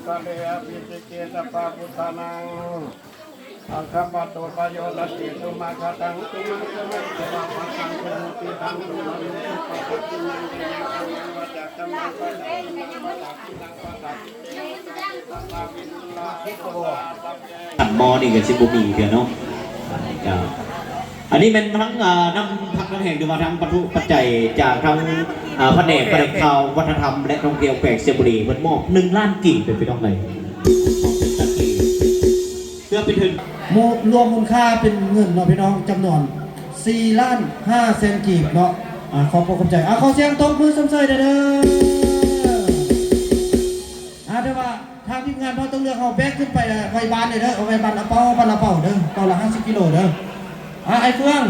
ກະເລ ອະພິເສເກ ສັບພະພຸດທານັງ ອັກຂະປະໂຕ ປະໂຍຊະເຕ ສຸມັງຄະຕັງ ສຸມັງຄະລັງ ສຸພາພະຕັງ ສຸໂຫຕິຕັງ ສຸວັນນະສຸປະຕິປັນນັງ ເດນະທຳມັງ ວະຈາຄຳມັງ ປະສາທິນາ ປະສາທິເຕ ອັນໝໍນີ້ກໍຊິບໍ່ມີເທື່ອເນາະ ອັນນີ້ກໍ ອັນນີ້ແມ່ນທັງ ເອີ ນ້ຳພັກນ້ຳແຮງ ຫຼືວ່າທັງວັດຖຸປັດໄຈຈາກທາງ ເອີ ພະແນກ ພະແນກຂ່າວ ວັດທະນະທຳ ແລະ ທ່ອງທ່ຽວແຂວງໄຊຍະບູລີ ເພິ່ນມອບໜຶ່ງລ້ານກີບ ເປັນພີ່ນ້ອງເອີຍ ເພື່ອເປັນທຶນ ມູນ ລວມມູນຄ່າເປັນເງິນເນາະພີ່ນ້ອງ ຈຳນວນສີ່ລ້ານຫ້າແສນກີບເນາະ ອາ ຂອບອົກຂອບໃຈ ອາ ຂໍສຽງຕົບມືຊົມເຊີຍແດ່ເດີ ອາ ແຕ່ວ່າ ທາງທີມງານເຜົ່າຕົງເຫຼືອງເຮົາແບກຂຶ້ນໄປໄວ້ບ້ານເດີ ເອົາໄວ້ບ້ານອາເປົາ ບ້ານອາເປົາເດີ ເປົາລະຫ້າສິບກິໂລເດີ ອາ ອ້າຍເຟືອງ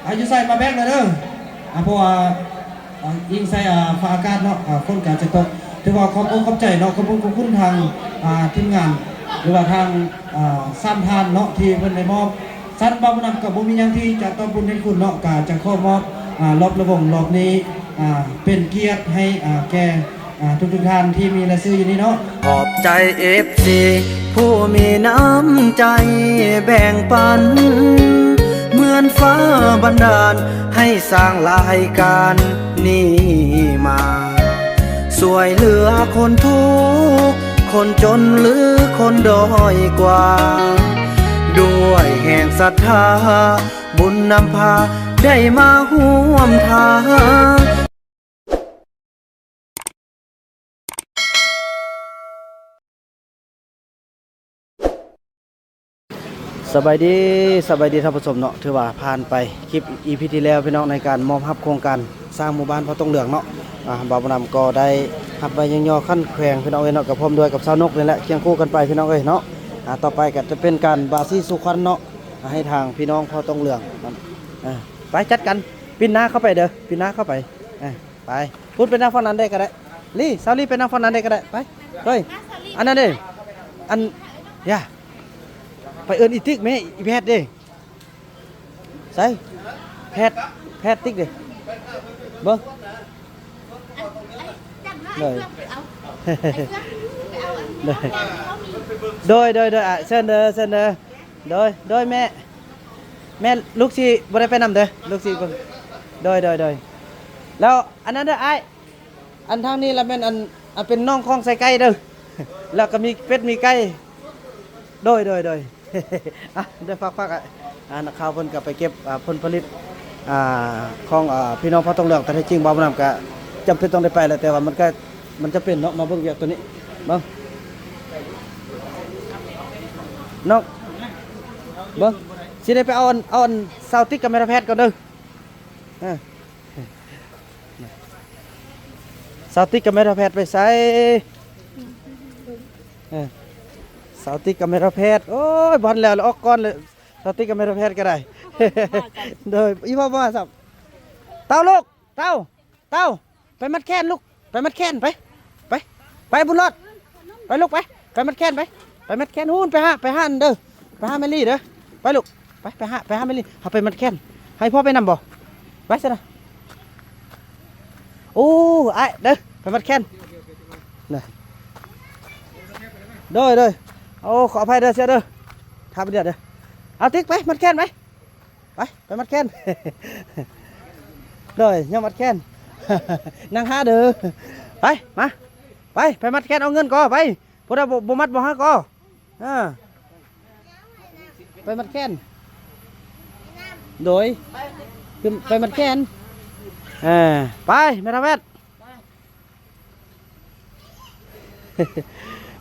ອາ ຢູ່ໃສມາແບກແດ່ເດີ ອາ ເພາະວ່າ ອາ ອີງໃສ່ ອາ ຟ້າອາກາດເນາະ ອາ ຝົນກະຈະຕົກ ຖືວ່າຂອບອົກຂອບໃຈເນາະ ຂອບຄຸນຂອບຄຸນທາງ ອາ ທີມງານ ຫຼືວ່າທາງ ອາ ສາມທ່ານເນາະ ທີ່ເພິ່ນໄດ້ມອບ ຊັ້ນບ່າວບຸນນຳກໍບໍ່ມີຫຍັງທີ່ຈະຕອບບຸນແທນຄຸນເນາະ ກະຈະຂໍມອບ ອາ ລອບລະວົງລອບນີ້ ອາ ເປັນກຽດໃຫ້ ອາ ແກ່ ອາ ທຸກໆທ່ານທີ່ມີລາຍຊື່ຢູ່ນີ້ເນາະ ຂອບໃຈເອັຟຊີຜູ້ມີນ້ຳໃຈແບ່ງປັນ ເໝືອນຟ້າບັນດານໃຫ້ສ້າງລາຍການນີ້ມາ ຊ່ວຍເຫຼືອຄົນທຸກ ຄົນຈົນ ຫຼື ຄົນດ້ອຍກວ່າ ດ້ວຍແຮງສັດທາ ບຸນນຳພາໄດ້ມາຮ່ວມທາງ. ສະບາຍດີ ສະບາຍດີທ່ານຜູ້ຊົມເນາະ ຖືວ່າຜ່ານໄປຄລິບອີພີທີ່ແລ້ວພີ່ນ້ອງ ໃນການມອບຮັບໂຄງການສ້າງໝູ່ບ້ານເຜົ່າຕົງເຫຼືອງເນາະ ອາ ບ່າວບຸນນຳກໍໄດ້ຮັບໃບຍ້ອງຍໍຂັ້ນແຂວງພີ່ນ້ອງເອີຍເນາະ ກໍພ້ອມດ້ວຍກັບຊາວນົກນີ້ແຫຼະ ຄຽງຄູ່ກັນໄປພີ່ນ້ອງເອີຍເນາະ ອາ ຕໍ່ໄປກໍຈະເປັນການບາສີສູ່ຂວັນເນາະ ໃຫ້ທາງພີ່ນ້ອງເຜົ່າຕົງເຫຼືອງ ເອີ ໄປຈັດກັນ ປິ່ນໜ້າເຂົ້າໄປເດີ ປິ່ນໜ້າເຂົ້າໄປ ເອີ ໄປ ພຸ້ນໄປນັ່ງຝັ່ງນັ້ນໄດ້ກໍໄດ້ ລີ້ ສາວລີ້ໄປນັ່ງຝັ່ງນັ້ນໄດ້ກໍໄດ້ ໄປ ເຮີ້ຍ ອັນນັ້ນເດ້ ອັນ ຢ່າ ໄປເອີ້ນອີຕິກແມ້ ອີແພດເດ້ ໃສ ແພດ ແພດຕິກເດ້ ເບິ່ງ ໂດຍ ໂດຍ ໂດຍ ໂດຍ ອ່າ ເຊີນເດີ ເຊີນເດີ ໂດຍ ໂດຍ ແມ່ ແມ່ ລູກຊິບໍ່ໄດ້ໄປນຳເດີ ລູກຊິເບິ່ງ ໂດຍ ໂດຍ ໂດຍ ແລ້ວອັນນັ້ນເດີອ້າຍ ອັນທາງນີ້ລະແມ່ນອັນ ອັນເປັນໜອງຂອງໄຊໄກ່ເດີ ແລ້ວກໍມີເປັດມີໄກ່ ໂດຍ ໂດຍ ໂດຍ ອ່ະ ເດີ ຝາກ ຝາກ ອ່າ ນັກຂ່າວເພິ່ນກໍໄປເກັບ ອ່າ ຜົນຜະລິດ ອ່າ ຂອງ ອ່າ ພີ່ນ້ອງເຜົ່າຕົງເຫຼືອງ ແຕ່ທີ່ຈິງບ່າວບຸນນຳກໍຈຳເປັນຕ້ອງໄດ້ໄປແຫຼະ ແຕ່ວ່າມັນກໍ ມັນຈຳເປັນເນາະ ມາເບິ່ງວຽກຕົວນີ້ ເບິ່ງ ນ້ອງ ເບິ່ງ ຊິໄດ້ໄປເອົາອັນ ເອົາອັນ ຊາວຕິກກັບແມ່ນແພດກ່ອນເດີ ເອີ ສາວຕິກກັບແມ່ນແພດໄປໃສ? ເອີ ສາວຕິກກັບແມ່ນແພດ ໂອ້ຍ ບໍ່ທັນແລ້ວ ແລ້ວອອກກ່ອນເລີຍ ສາວຕິກກັບແມ່ນແພດກໍໄດ້ ໂດຍ ອີພໍ່ບໍ່ມາຊ້ຳ ເຕົ້າລູກ ເຕົ້າ ເຕົ້າ ໄປມັດແຂນລູກ ໄປມັດແຂນ ໄປ ໄປ ໄປ ບຸນລອດ ໄປລູກ ໄປ ໄປມັດແຂນ ໄປ ໄປມັດແຂນ ຫູນ ໄປຫາ ໄປຫາອັນເດີ ໄປຫາແມລີເດີ ໄປລູກ ໄປ ໄປຫາ ໄປຫາແມລີ ເຮົາໄປມັດແຂນ ໃຫ້ພໍ່ໄປນຳບໍ່? ໄປຊະນະ ໂອ້ ອ້າຍເດີ ໄປມັດແຂນ ນະ ໂດຍ ໂດຍ ໂອ້ ຂໍອະໄພເດີ ເຊຍເດີ ຖ້າໄປເດືອດເດີ ເອົາຕິກໄປ ມັດແຂນໄປ ໄປ ໄປມັດແຂນ ໂດຍ ຍັງມັດແຂນ ນັ່ງຖ້າເດີ ໄປ ມາ ໄປ ໄປມັດແຂນ ເອົາເງິນກໍ ໄປ ຜູ້ໃດບໍ່ ບໍ່ມັດບໍ່ຫາກໍ ເອີ ໄປມັດແຂນ ໂດຍ ຄືໄປມັດແຂນ ເອີ ໄປ ແມ່ທາແວດ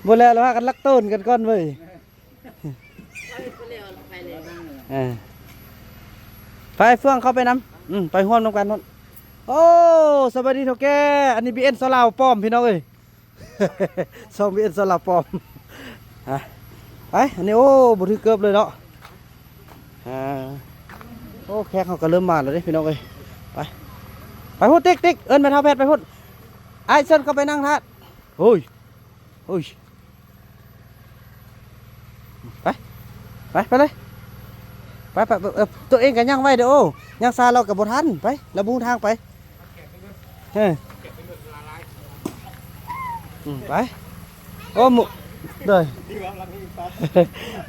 ບໍ່ແລ້ວ ລະພາກັນລັກໂຕນກັນກ່ອນເວີຍ ເອີ ໄປເຟືອງເຂົ້າໄປນຳ ອືມ ໄປຮ່ວມນຳກັນໂນ່ນ ໂອ້ ສະບາຍດີເຖົ້າແກ່ ອັນນີ້ບີເອັນຊາວລາວປອມ ພີ່ນ້ອງເອີຍ ຊ່ອງບີເອັນຊາວລາວປອມ ຮະ ໄປ ອັນນີ້ ໂອ້ ບໍ່ຖືກເກີບເລີຍເນາະ ອ່າ ໂອ້ ແຂກເຮົາກໍເລີ່ມມາແລ້ວເດ້ ພີ່ນ້ອງເອີຍ ໄປ ໄປພຸ້ນ ຕິກ ຕິກ ເອີ້ນແມ່ເຖົ້າແພດໄປພຸ້ນ ອ້າຍເຊີນເຂົ້າໄປນັ່ງຖ້າ ໂອ້ຍ ໂອ້ຍ ໄປ ໄປ ໄປເລີຍ ໄປ ໄປ ເອີ ໂຕເອງກໍຍ່າງໄວເດີ ໂອ້ ຍ່າງຊ້າລາວກໍບໍ່ທັນ ໄປ ລາວບໍ່ຮູ້ທາງ ໄປ ເອີ ອືມ ໄປ ໂອ້ ມື້ ໂດຍ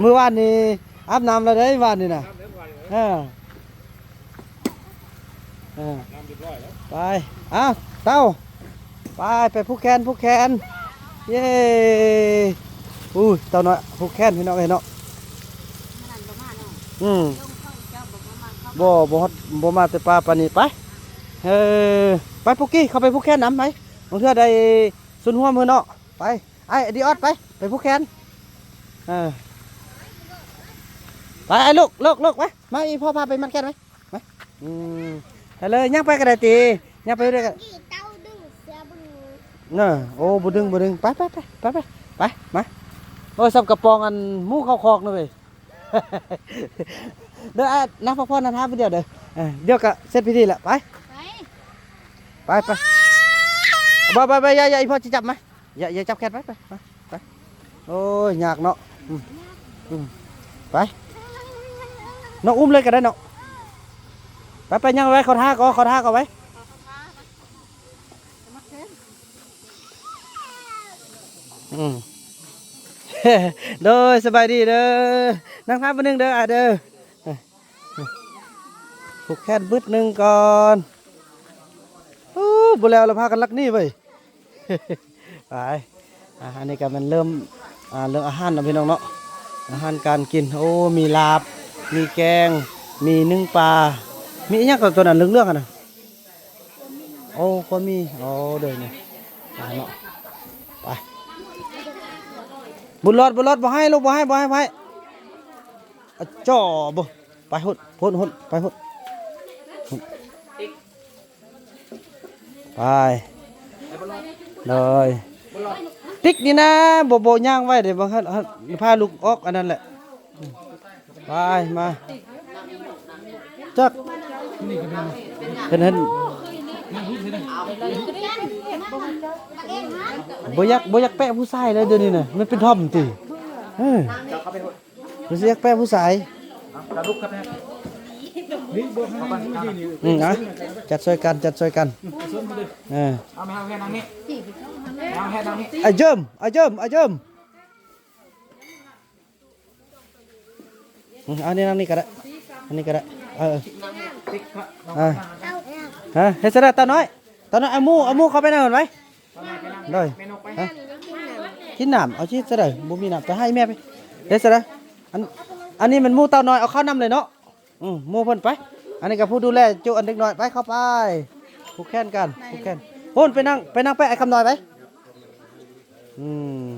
ມື້ວານນີ້ອາບນ້ຳແລ້ວເດ້ ວານນີ້ນະ ເອີ ເອີ ໄປ ອ້າວ ເຕົ້າ ໄປ ໄປຜູກແຂນ ຜູກແຂນ ເຢ້ ອຸ້ຍ ເຕົ້ານ້ອຍຜູກແຂນ ພີ່ນ້ອງເອີຍເນາະ ອືມ ບໍ່ ບໍ່ຮອດ ບໍ່ມາແຕ່ປ່າປານນີ້ ໄປ ເອີ ໄປປຸກກີ້ ເຂົ້າໄປຜູກແຂນນຳ ໄປ ບາງເທື່ອໄດ້ສ່ວນຮ່ວມເພິ່ນເນາະ ໄປ ອ້າຍ ອາດີອອດ ໄປ ໄປຜູກແຂນ ເອີ ໄປ ອ້າຍ ລູກ ລູກ ລູກ ໄປ ມາ ອີ່ພໍ່ພາໄປມັດແຂນໄປ ມາ ອືມ ໄປເລີຍ ຍ່າງໄປກໍໄດ້ຕິ ຍ່າງໄປເລື້ອຍກໍ ເອີ ໂອ້ ບໍ່ດຶງ ບໍ່ດຶງ ໄປ ໄປ ໄປ ໄປ ໄປ ໄປ ມາ ໂອ້ຍ ສ່ຳກະປອງອັນໝູເຂົ້າຄອກນະເວີຍ ເດີ ອ່າ ນັ່ງພັກຜ່ອນນະ ຖ້າຜູ້ດຽວເດີ ເອີ ດຽວກະເສັດພິທີແຫຼະ ໄປ ໄປ ໄປ ໄປ ໄປ ຢ່າ ຢ່າ ອີ່ພໍ່ຊິຈັບ ມາ ຢ່າ ຢ່າຈັບແຂນ ໄປ ໄປ ໄປ ໄປ ໂອ້ຍ ຍາກເນາະ ອືມ ອືມ ໄປ ນ້ອງອຸ້ມເລີຍກໍໄດ້ເນາະ ໄປ ໄປ ຍ່າງໄວ້ ເຂົ້າທ່າກໍ ເຂົ້າທ່າກໍໄວ້ ອືມ ໂດຍ ສະບາຍດີເດີ ນັ່ງທ່າຜູ້ໜຶ່ງເດີ ອາ ເດີ ຜູກແຂນບຶດໜຶ່ງກ່ອນ ໂອ້ ບໍ່ແລ້ວລະ ພາກັນລັກໜີເວີຍ ໄປ ອ່າ ອັນນີ້ກໍແມ່ນເລີ່ມ ອ່າ ເລື່ອງອາຫານເນາະ ພີ່ນ້ອງເນາະ ອາຫານການກິນ ໂອ້ ມີລາບ ມີແກງ ມີໜຶ້ງປາ ມີອີ່ຫຍັງກໍຕົວນັ້ນເຫຼືອງໆຫັ້ນນະ ໂອ້ ຄວາມີ ໂອ້ ໂດຍນີ້ ອ່າ ເນາະ ໄປ ບຸນລອດ ບຸນລອດ ບໍ່ໃຫ້ລູກ ບໍ່ໃຫ້ ບໍ່ໃຫ້ ບໍ່ໃຫ້ ອະຈໍ້ ບໍ່ ໄປພຸ້ນ ພຸ້ນ ພຸ້ນ ໄປພຸ້ນ ໄປ ໂດຍ ຕິກນີ້ນະ ບໍ່ ບໍ່ຍ່າງໄວ້ເດ້ ບໍ່ ພາລູກອອກອັນນັ້ນແຫຼະ ໄປ ມາ ຈັກ ເພິ່ນ ເພິ່ນ ບໍ່ຢາກ ບໍ່ຢາກແປະຜູ້ຊາຍເລີຍດຽວນີ້ນະ ມັນເປັນທອມຕິ ເອີ ເພິ່ນຊິຢາກແປະຜູ້ຊາຍ ອືມ ອ່ະ ຈັດຊ່ອຍກັນ ຈັດຊ່ອຍກັນ ເອີ ເອົາແມ່ເອົາແມ່ນັ່ງນີ້ ເອົາແມ່ນັ່ງນີ້ ອາເຈີມ ອາເຈີມ ອືມ ອັນນີ້ນັ່ງນີ້ກໍໄດ້ ອັນນີ້ກໍໄດ້ ເອີ ເອີ ອ່າ ຮະ ເຮັດຊະເດີ ຕານ້ອຍ ຕານ້ອຍ ເອົາໝູ ເອົາໝູເຂົ້າໄປໃນຫັ້ນໄວ້ ໂດຍ ຮະ ກິນນ້ຳ ເອົາຊິຊະເດີ ບໍ່ມີນ້ຳ ໄປໃຫ້ແມ່ໄປ ເຮັດຊະເດີ ອັນ ອັນນີ້ແມ່ນໝູເຕົ້ານ້ອຍ ເອົາເຂົ້ານຳເລີຍເນາະ ອືມ ໝູ່ເພິ່ນໄປ ອັນນີ້ກໍຜູ້ດູແລຈຸອັນເດັກນ້ອຍ ໄປ ເຂົ້າໄປ ຜູກແຂນກັນ ຜູກແຂນ ພຸ້ນ ໄປນັ່ງ ໄປນັ່ງໄປ ອ້າຍຄຳນ້ອຍໄປ ອືມ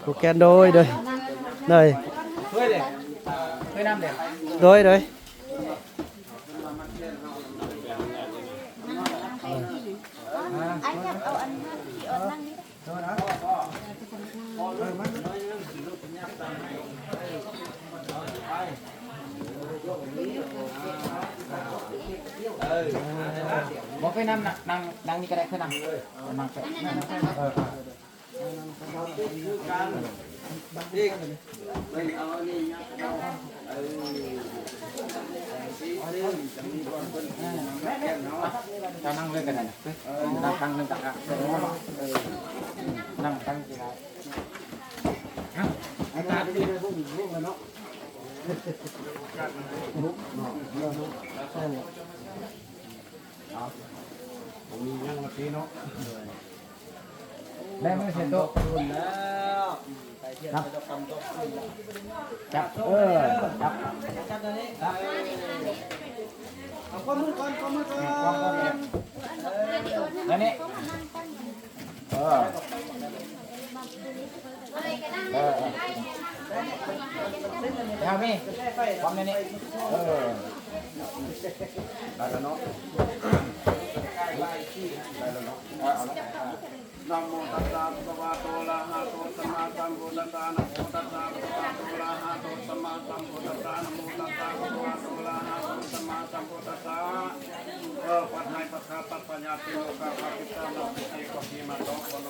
ຜູກແຂນ ໂດຍ ໂດຍ ໂດຍ ໂດຍ ໂດຍ ບໍ່ ເຄີຍນັ່ງ ນັ່ງ ນັ່ງນີ້ກໍໄດ້ ເຄີຍນັ່ງ ນັ່ງ ເອີ ເອີ ເຈົ້ານັ່ງເລີຍກໍໄດ້ນະ ເອີ ນັ່ງທາງໜຶ່ງຕ່າງຫາກ ເອີ ນັ່ງທາງທີ່ລາວ ເອົາ ບໍ່ມີຫຍັງວ່າຕິເນາະ ແບມືໃສ່ໂຕະ ແລ້ວ ຈັບ ຈັບ ເອີ ຈັບ ເອົາ ຂໍມືກ່ອນ ຂໍມືກ່ອນ ແລ້ວນີ້ ເອີ ເອີ ເອີ ເອົາມີ ຄວາມໃນນີ້ ເອີ ໄດ້ແລ້ວເນາະ ໄດ້ແລ້ວເນາະ ເອົາລະ ນະໂມຕັດສະ ພະຄະວະໂຕ ອະລະຫະໂຕ ສຳມາສຳພຸດທັດສະ ນະໂມຕັດສະ ພະຄະວະໂຕ ອະລະຫະໂຕ ສຳມາສຳພຸດທັດສະ ນະໂມຕັດສະ ພະຄະວະໂຕ ອະລະຫະໂຕ ສຳມາສຳພຸດທັດສະ ເອີ ປັດໃຫ້ປັດຂາ ປັດພະຍາດ ຕິໂລກາ ປັດຕິສາ ນະໂມ ເອກະ ເພ ມະ ໂຕ ໂຄ ໂນ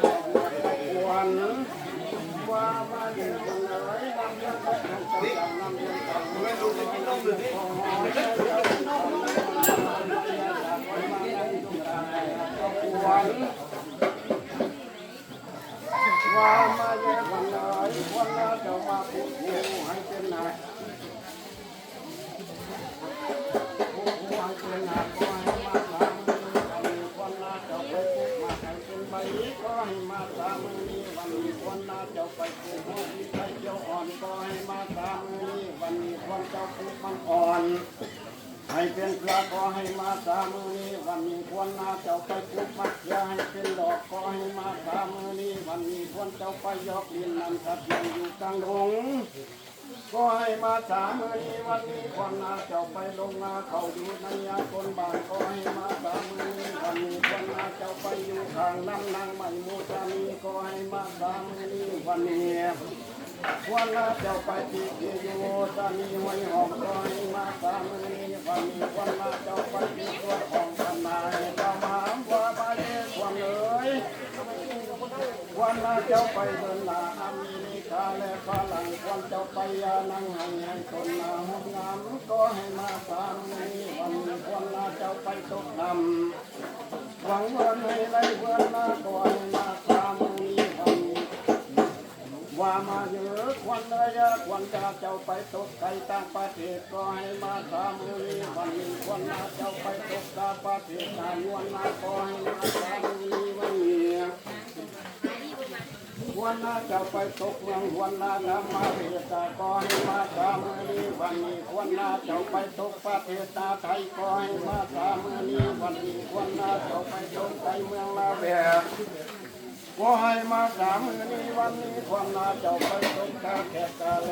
ຄວນ ວ່າມາເດີຄົນເອີຍ ນຳເຮືອນໄປໃຫ້ເຈົ້າ ນຳເຮືອນໄປໃຫ້ເຈົ້າ ຄວນ ວ່າມາເດີຄົນເອີຍ ຄວນລາເຈົ້າມາເປັນຜູ້ໃຫ້ເປັນນາຍ ຜູ້ໃຫ້ເປັນນາຍ ກໍໃຫ້ມາສາມື້ນີ້ ຄວນລາເຈົ້າໄປເກັບມາໃຫ້ເປັນໃບ ກໍໃຫ້ມາສາມື້ນີ້ ວັນນີ້ ຄວນລາເຈົ້າໄປປູກຫົວປີໄປຂຽວອ່ອນ ກໍໃຫ້ມາສາມື້ນີ້ ວັນນີ້ ຄວນເຈົ້າປູກມັນອ່ອນ ໃຫ້ເປັນເຜືອກ ກໍໃຫ້ມາສາມື້ນີ້ ວັນນີ້ ຄວນນາເຈົ້າໄປປູກໝາກເຂືອ ໃຫ້ເປັນດອກ ກໍໃຫ້ມາສາມື້ນີ້ ວັນນີ້ ຄວນເຈົ້າໄປຢອກດິນ ນັ້ນສັດຍັງຢູ່ກາງດົງ ກໍໃຫ້ມາສາມື້ນີ້ ວັນນີ້ ຄວນນາເຈົ້າໄປລົງນາເຂົ້າ ຢູ່ໃນຍາຕົ້ນບ້ານ ກໍໃຫ້ມາສາມື້ນີ້ ວັນນີ້ ຄວນນາເຈົ້າໄປຢູ່ຂ້າງລຳນາງໄມ້ໝູ່ຕານີ ກໍໃຫ້ມາສາມື້ນີ້ ວັນນີ້ ຄວນລາເຈົ້າໄປທີ່ທີ່ຢູ່ຕານີຫ້ວຍຫອມ ກໍໃຫ້ມາສາມື້ນີ້ ວັນນີ້ ຄວນລາເຈົ້າໄປທີ່ຕົວຂອງພັນນາຍເຈົ້າມາ ວ່າມາເດີຄວນເອີຍ ຄວນລາເຈົ້າໄປເດີນໜ້າອາເມລິກາ ແລະຝຣັ່ງ ຄວນເຈົ້າໄປຢານັ່ງໃຫ້ໃຫ້ຕົນໜ້າໂຮງງານ ກໍໃຫ້ມາສາມື້ນີ້ ວັນນີ້ ຄວນລາເຈົ້າໄປຕົກນ້ຳ ຫວັງເງິນໃຫ້ໄດ້ເງິນມາ ກໍໃຫ້ມາສາມື້ນີ້ ວັນນີ້ ວ່າມາເດີຄວນເອີຍ ຄວນລາເຈົ້າໄປຕົກໄກຕ່າງປະເທດ ກໍໃຫ້ມາສາມື້ນີ້ ວັນນີ້ ຄວນລາເຈົ້າໄປຕົກຕ່າງປະເທດ ຕ່າງຍວນນາ ກໍໃຫ້ມາສາມື້ນີ້ ວັນນີ້ ຄວນລາເຈົ້າໄປຕົກເມືອງ ຄວນລານຳມາເພດ ກໍໃຫ້ມາສາມື້ນີ້ ວັນນີ້ ຄວນລາເຈົ້າໄປຕົກປະເທດລາໄທ ກໍໃຫ້ມາສາມື້ນີ້ ວັນນີ້ ຄວນລາເຈົ້າໄປຕົກໄທເມືອງລາແວກ ກໍໃຫ້ມາສາມື້ນີ້ ວັນນີ້ ຄວນລາເຈົ້າໄປຕົກກາແຂກກາແລ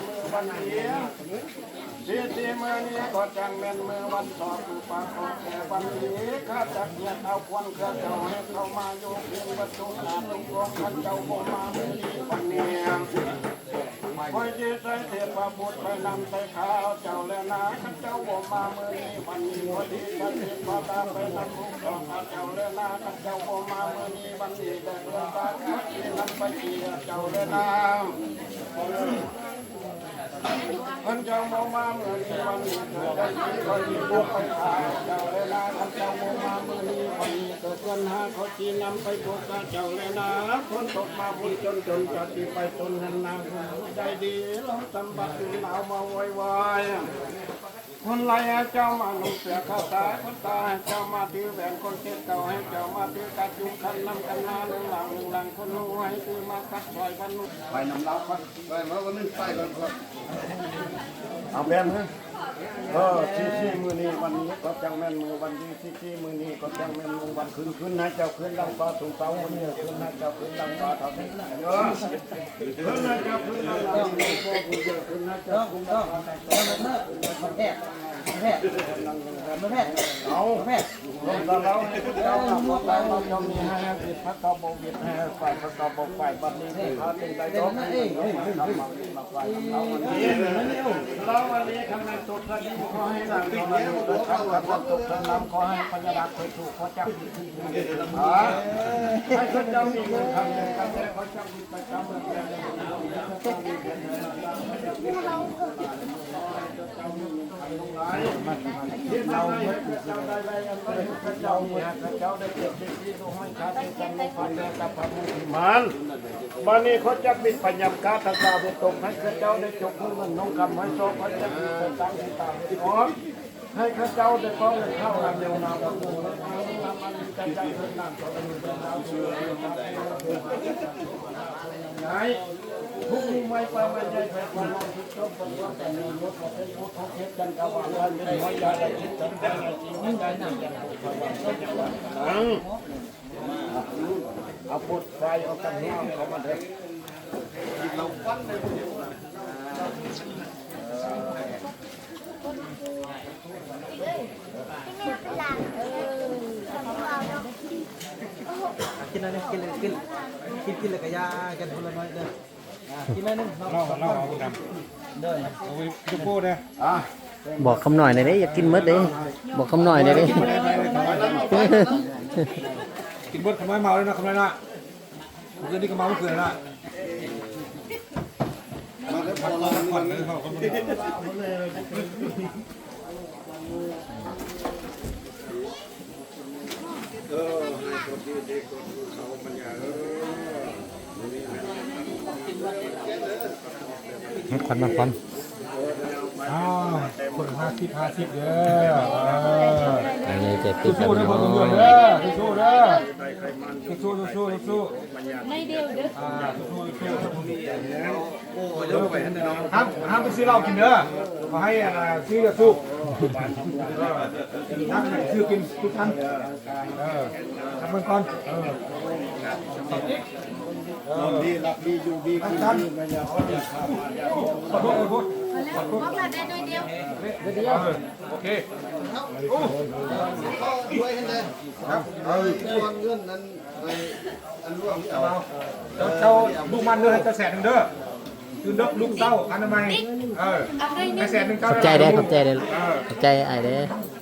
ນມື້ວັນດີ ສີ່ສີ່ມື້ນີ້ກໍຈັ່ງແມ່ນມື້ວັນສອບ ຄືປາກອອກແຕ່ວັນດີ ຂ້າຈັກຮຽກເອົາພວກເຈົ້າໃຫ້ເຂົ້າມາຢູ່ເພງປະຕູ ອາດທຸກອົງ ຄັນເຈົ້າບໍ່ມາມື້ນີ້ວັນນີ້ ຂ້ອຍຊິໃສ່ເທບພະບຸດໄປນຳໃສ່ຂ້າເຈົ້າແລນາ ຄັນເຈົ້າບໍ່ມາມື້ນີ້ວັນນີ້ ຂ້ອຍຊິໃສ່ເທບພະດາໄປນຳລູກຂອງຂ້າເຈົ້າແລນາ ຄັນເຈົ້າບໍ່ມາມື້ນີ້ວັນນີ້ ແລະເດືອນຕາຂ້ອຍຊິນຳໄປເສຍເຈົ້າແລນາ. ຄັນເຈົ້າບໍ່ມາມື້ນີ້ວັນນີ້ ເກີດເດືອນສີ່ ຂ້ອຍຊິບຸກໄປຫາເຈົ້າແລນາ ຄັນເຈົ້າບໍ່ມາມື້ນີ້ວັນນີ້ ເກີດເດືອນຫ້າ ຂ້ອຍຊິນຳໄປພົບກັບເຈົ້າແລນາ ຝົນຕົກມາບຸນຈົນຈົນ ເຈົ້າຊິໄປຕົ້ນເຮືອນນາງຜູ້ໃດດີ ລາວສຳບັດຢູ່ລາວມາໂວຍວາຍ ຄົນໄລ່ໃຫ້ເຈົ້າມານຸ່ງເສື້ອຂາວຕາ ຄົນຕາໃຫ້ເຈົ້າມາຖືແຫວນ ຄົນເຈັບເກົ້າໃຫ້ເຈົ້າມາຖືກະຈຸງ ຄັນນຳກັນນາໜຶ່ງຫຼັງໜຶ່ງຫຼັງ ຄົນຮູ້ໃຫ້ຖືໝາກຕັດຊອຍພັນນຸ່ງ ໄປນຳລາວກ່ອນ ໄປມາບໍ່ແມ່ນໄປກ່ອນ ເອົາແບບນັ້ນ ເອີ ສີ່ສີ່ມື້ນີ້ວັນນີ້ກໍຈັ່ງແມ່ນມື້ວັນດີ ສີ່ສີ່ມື້ນີ້ກໍຈັ່ງແມ່ນມື້ວັນຄືນ ຄືນໃຫ້ເຈົ້າຄືນດັ່ງຟ້າສູງເຕົາ ບຸນເດີ ຄືນໃຫ້ເຈົ້າຄືນດັ່ງຟ້າເທົ່ານີ້ເດີ ຄືນໃຫ້ເຈົ້າຄືນດັ່ງຟ້າສູງເຕີ ຄືນໃຫ້ເຈົ້າຄືນດັ່ງຟ້າເທົ່ານີ້ເດີ ແພດ ແພດ ແພດ ເອົາ ແພດ ລົງຕາເຮົາ ເຈົ້າມາເຈົ້າມີໃຫ້ເຮັດ ພະເຈົ້າບໍ່ເຮັດໃຫ້ໄປ ພະເຈົ້າບໍ່ໄປ ບັດນີ້ເປັນພະຈຶ່ງໄດ້ດອກ ເອີ ເອີ ເອີ ມາໄປ ເອີ ເອີ ລາວອັນນີ້ ຄັນແມ່ນຕົກສະດິນ ຂໍໃຫ້ນາງ ຄັນຕົກສະນ້ຳ ຂໍໃຫ້ພະຍານາກເພິ່ນຖືກ ຂໍຈັກ ໃຫ້ເຂົາເຈົ້າມີເງິນຄຳເງິນຄຳແທ້ ຂໍຈັກ ມານ ບາດນີ້ເຂົາຈັກບິນໄປຍາມກາ ຖ້າຕາເວຕົກໃຫ້ເຂົາເຈົ້າໄດ້ຈົກເງິນນົງຄຳ ໃຫ້ຊອກເຂົາຈັກບິນໄປຕາມທີ່ຕາເວອອກ ໃຫ້ເຂົາເຈົ້າໄດ້ຕ້ອງໄດ້ເຂົ້ານຳແນວນາມ ໃຫ້ທຸກໝູ່ໄມ້ປ່າໄມ້ໃຫຍ່ໄພພວກເຮົາທຸກຊົມເພິ່ນວ່າແຕ່ມີໝົດ ປະເທດພຸດເຮັດຈັນກະວານໄວ້ເປັນຫ້ອຍຢາໄດ້ຄິດຈັນກະວານ ເອົາປົດໄຟອອກຈາກຫົວເຂົາມາເດີ ກິນໜ້ອຍໜຶ່ງ ກິນ ກິນ ກິນ ກິນແລ້ວກະຢ່າກັນຄົນລະໜ້ອຍເດີ ອ່າ ກິນໜ້ອຍໜຶ່ງເນາະ ເລົ່າ ເລົ່າເອົາດຳ ເດີ ເອົາໄປຈຸໂປ້ເດີ ອ່າ ບອກຄຳໜ້ອຍແດ່ເດ້ ຢາກກິນໝົດເດ້ ບອກຄຳໜ້ອຍແດ່ເດ້ ກິນໝົດຄຳນ້ອຍເມົາເລີຍນະ ຄຳນ້ອຍນະ ມື້ຄືນນີ້ກໍເມົາ ມື້ຄືນນະ ມາເດີ ມັນຄວັນ ມັນຄວັນ ອ້າວ ຄົນລະຫ້າສິບ ຫ້າສິບເດີ ເອີ ອັນນີ້ຈະຕິດກັນເນາະ ສູ້ໆເດີ ສູ້ໆເດີ ສູ້ໆ ສູ້ໆ ສູ້ໆ ໃນດຽວເດີ ອ່າ ສູ້ໆ ສູ້ໆ ໂອ້ຍ ຫ້າມ ຫ້າມໄປຊື້ເຫຼົ້າກິນເດີ ເຂົາໃຫ້ ອ່າ ຊື້ຢາສູບ ເອີ ຫ້າມໄປຊື້ກິນທຸກທ່ານ ເອີ ທຳເບິ່ງກ່ອນ ເອີ ນອນດີ ຫຼັບດີ ຢູ່ດີ ກິນດີ ມັນຢ່າ ຂອໂທດ ຂອໂທດ ຂອໂທດ ບອກລາໄດ້ໜ້ອຍດຽວ ເອີ ໂອເຄ ໂອ້ ຊ່ວຍໃຫ້ແດ່ ເອີ ເງິນນັ້ນ ເອີ ອັນຫຼວງນີ້ເອົາ ເຈົ້າ ເຈົ້າລູກມັນເດີ ໃຫ້ເຈົ້າແສນໜຶ່ງເດີ ຄືເດີ ລູກເຕົ້າອະນາໄມ ເອີ ໃຫ້ແສນໜຶ່ງ ຂອບໃຈເດີ ຂອບໃຈເດີ ເອີ ຂອບໃຈອ້າຍເດີ ເ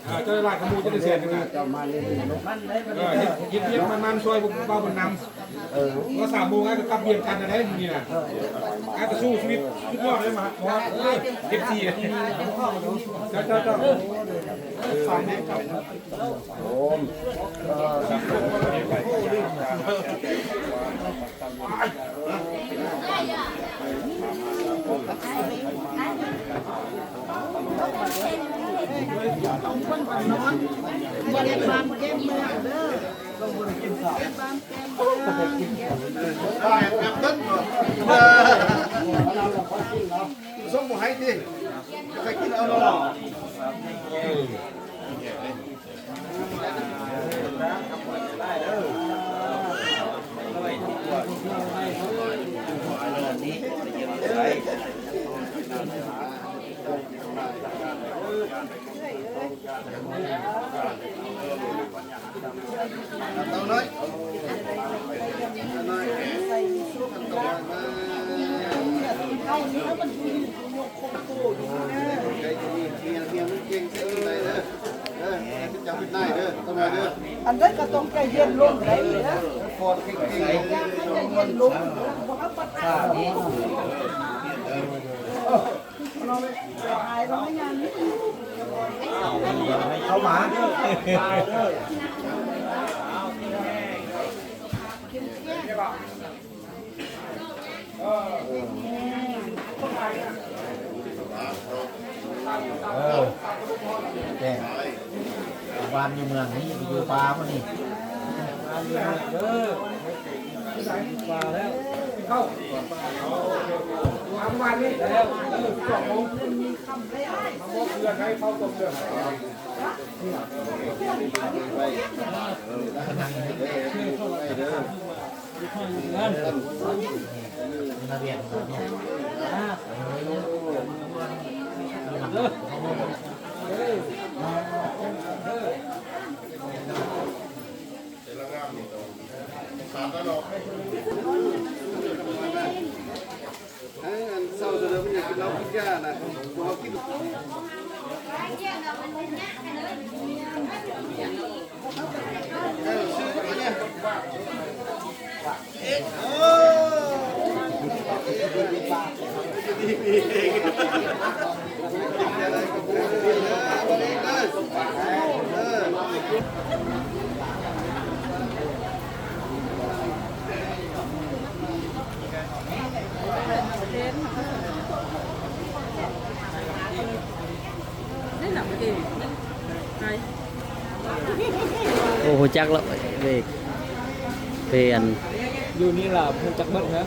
ອີ ເຈົ້າຫຼາຍກວ່າໝູ່ ເຈົ້າໄດ້ແສນໜຶ່ງ ເອີ ເຮັດ ເຮັດວຽກມັນໆ ຊ່ວຍພວກເຮົາເພິ່ນນຳ ເອີ ວ່າສາມໂມງອ້າຍກໍກັບວຽງຈັນແລ້ວເດ້ ມື້ນີ້ນະ ເອີ ອ້າຍກໍສູ້ຊີວິດສຸດຍອດເລີຍ ມາ ເອັຟຊີ ເຈົ້າ ເຈົ້າ ເຈົ້າ ເອີ ໂອ້ ເອີ ສົ່ງບໍ່ໃຫ້ຕິ ໃຫ້ກິນເອົາເນາະ. ອັນໃດກໍຕ້ອງໃຈເຢັນລົງໄດ້ເດີ ໃຈເຢັນລົງ ບໍ່ຮັບປະທານ ເຂົ້າມາ ເອີ ແຈ້ງ ບ້ານຢູ່ເມືອງນີ້ ຢູ່ປ່າພຸ້ນນີ້ ເຂົ້າ ມາວານນີ້ແລ້ວ ເອີ ສອງໂມງ ມາມອບເພື່ອນໃຫ້ເຂົ້າຕົກເດີ. ເອີ ອັນເຊົາເດີມັນຢາກກິນເຫຼົ້າກິນຢານະ ບໍ່ເອົາກິນ ເອີ ຊື້ອັນນີ້ ເອີ ໂອ້ ຮູ້ຈັກແລ້ວ ເອກ ເປັນ ຢູ່ນີ້ລະຮູ້ຈັກເບິດເນາະ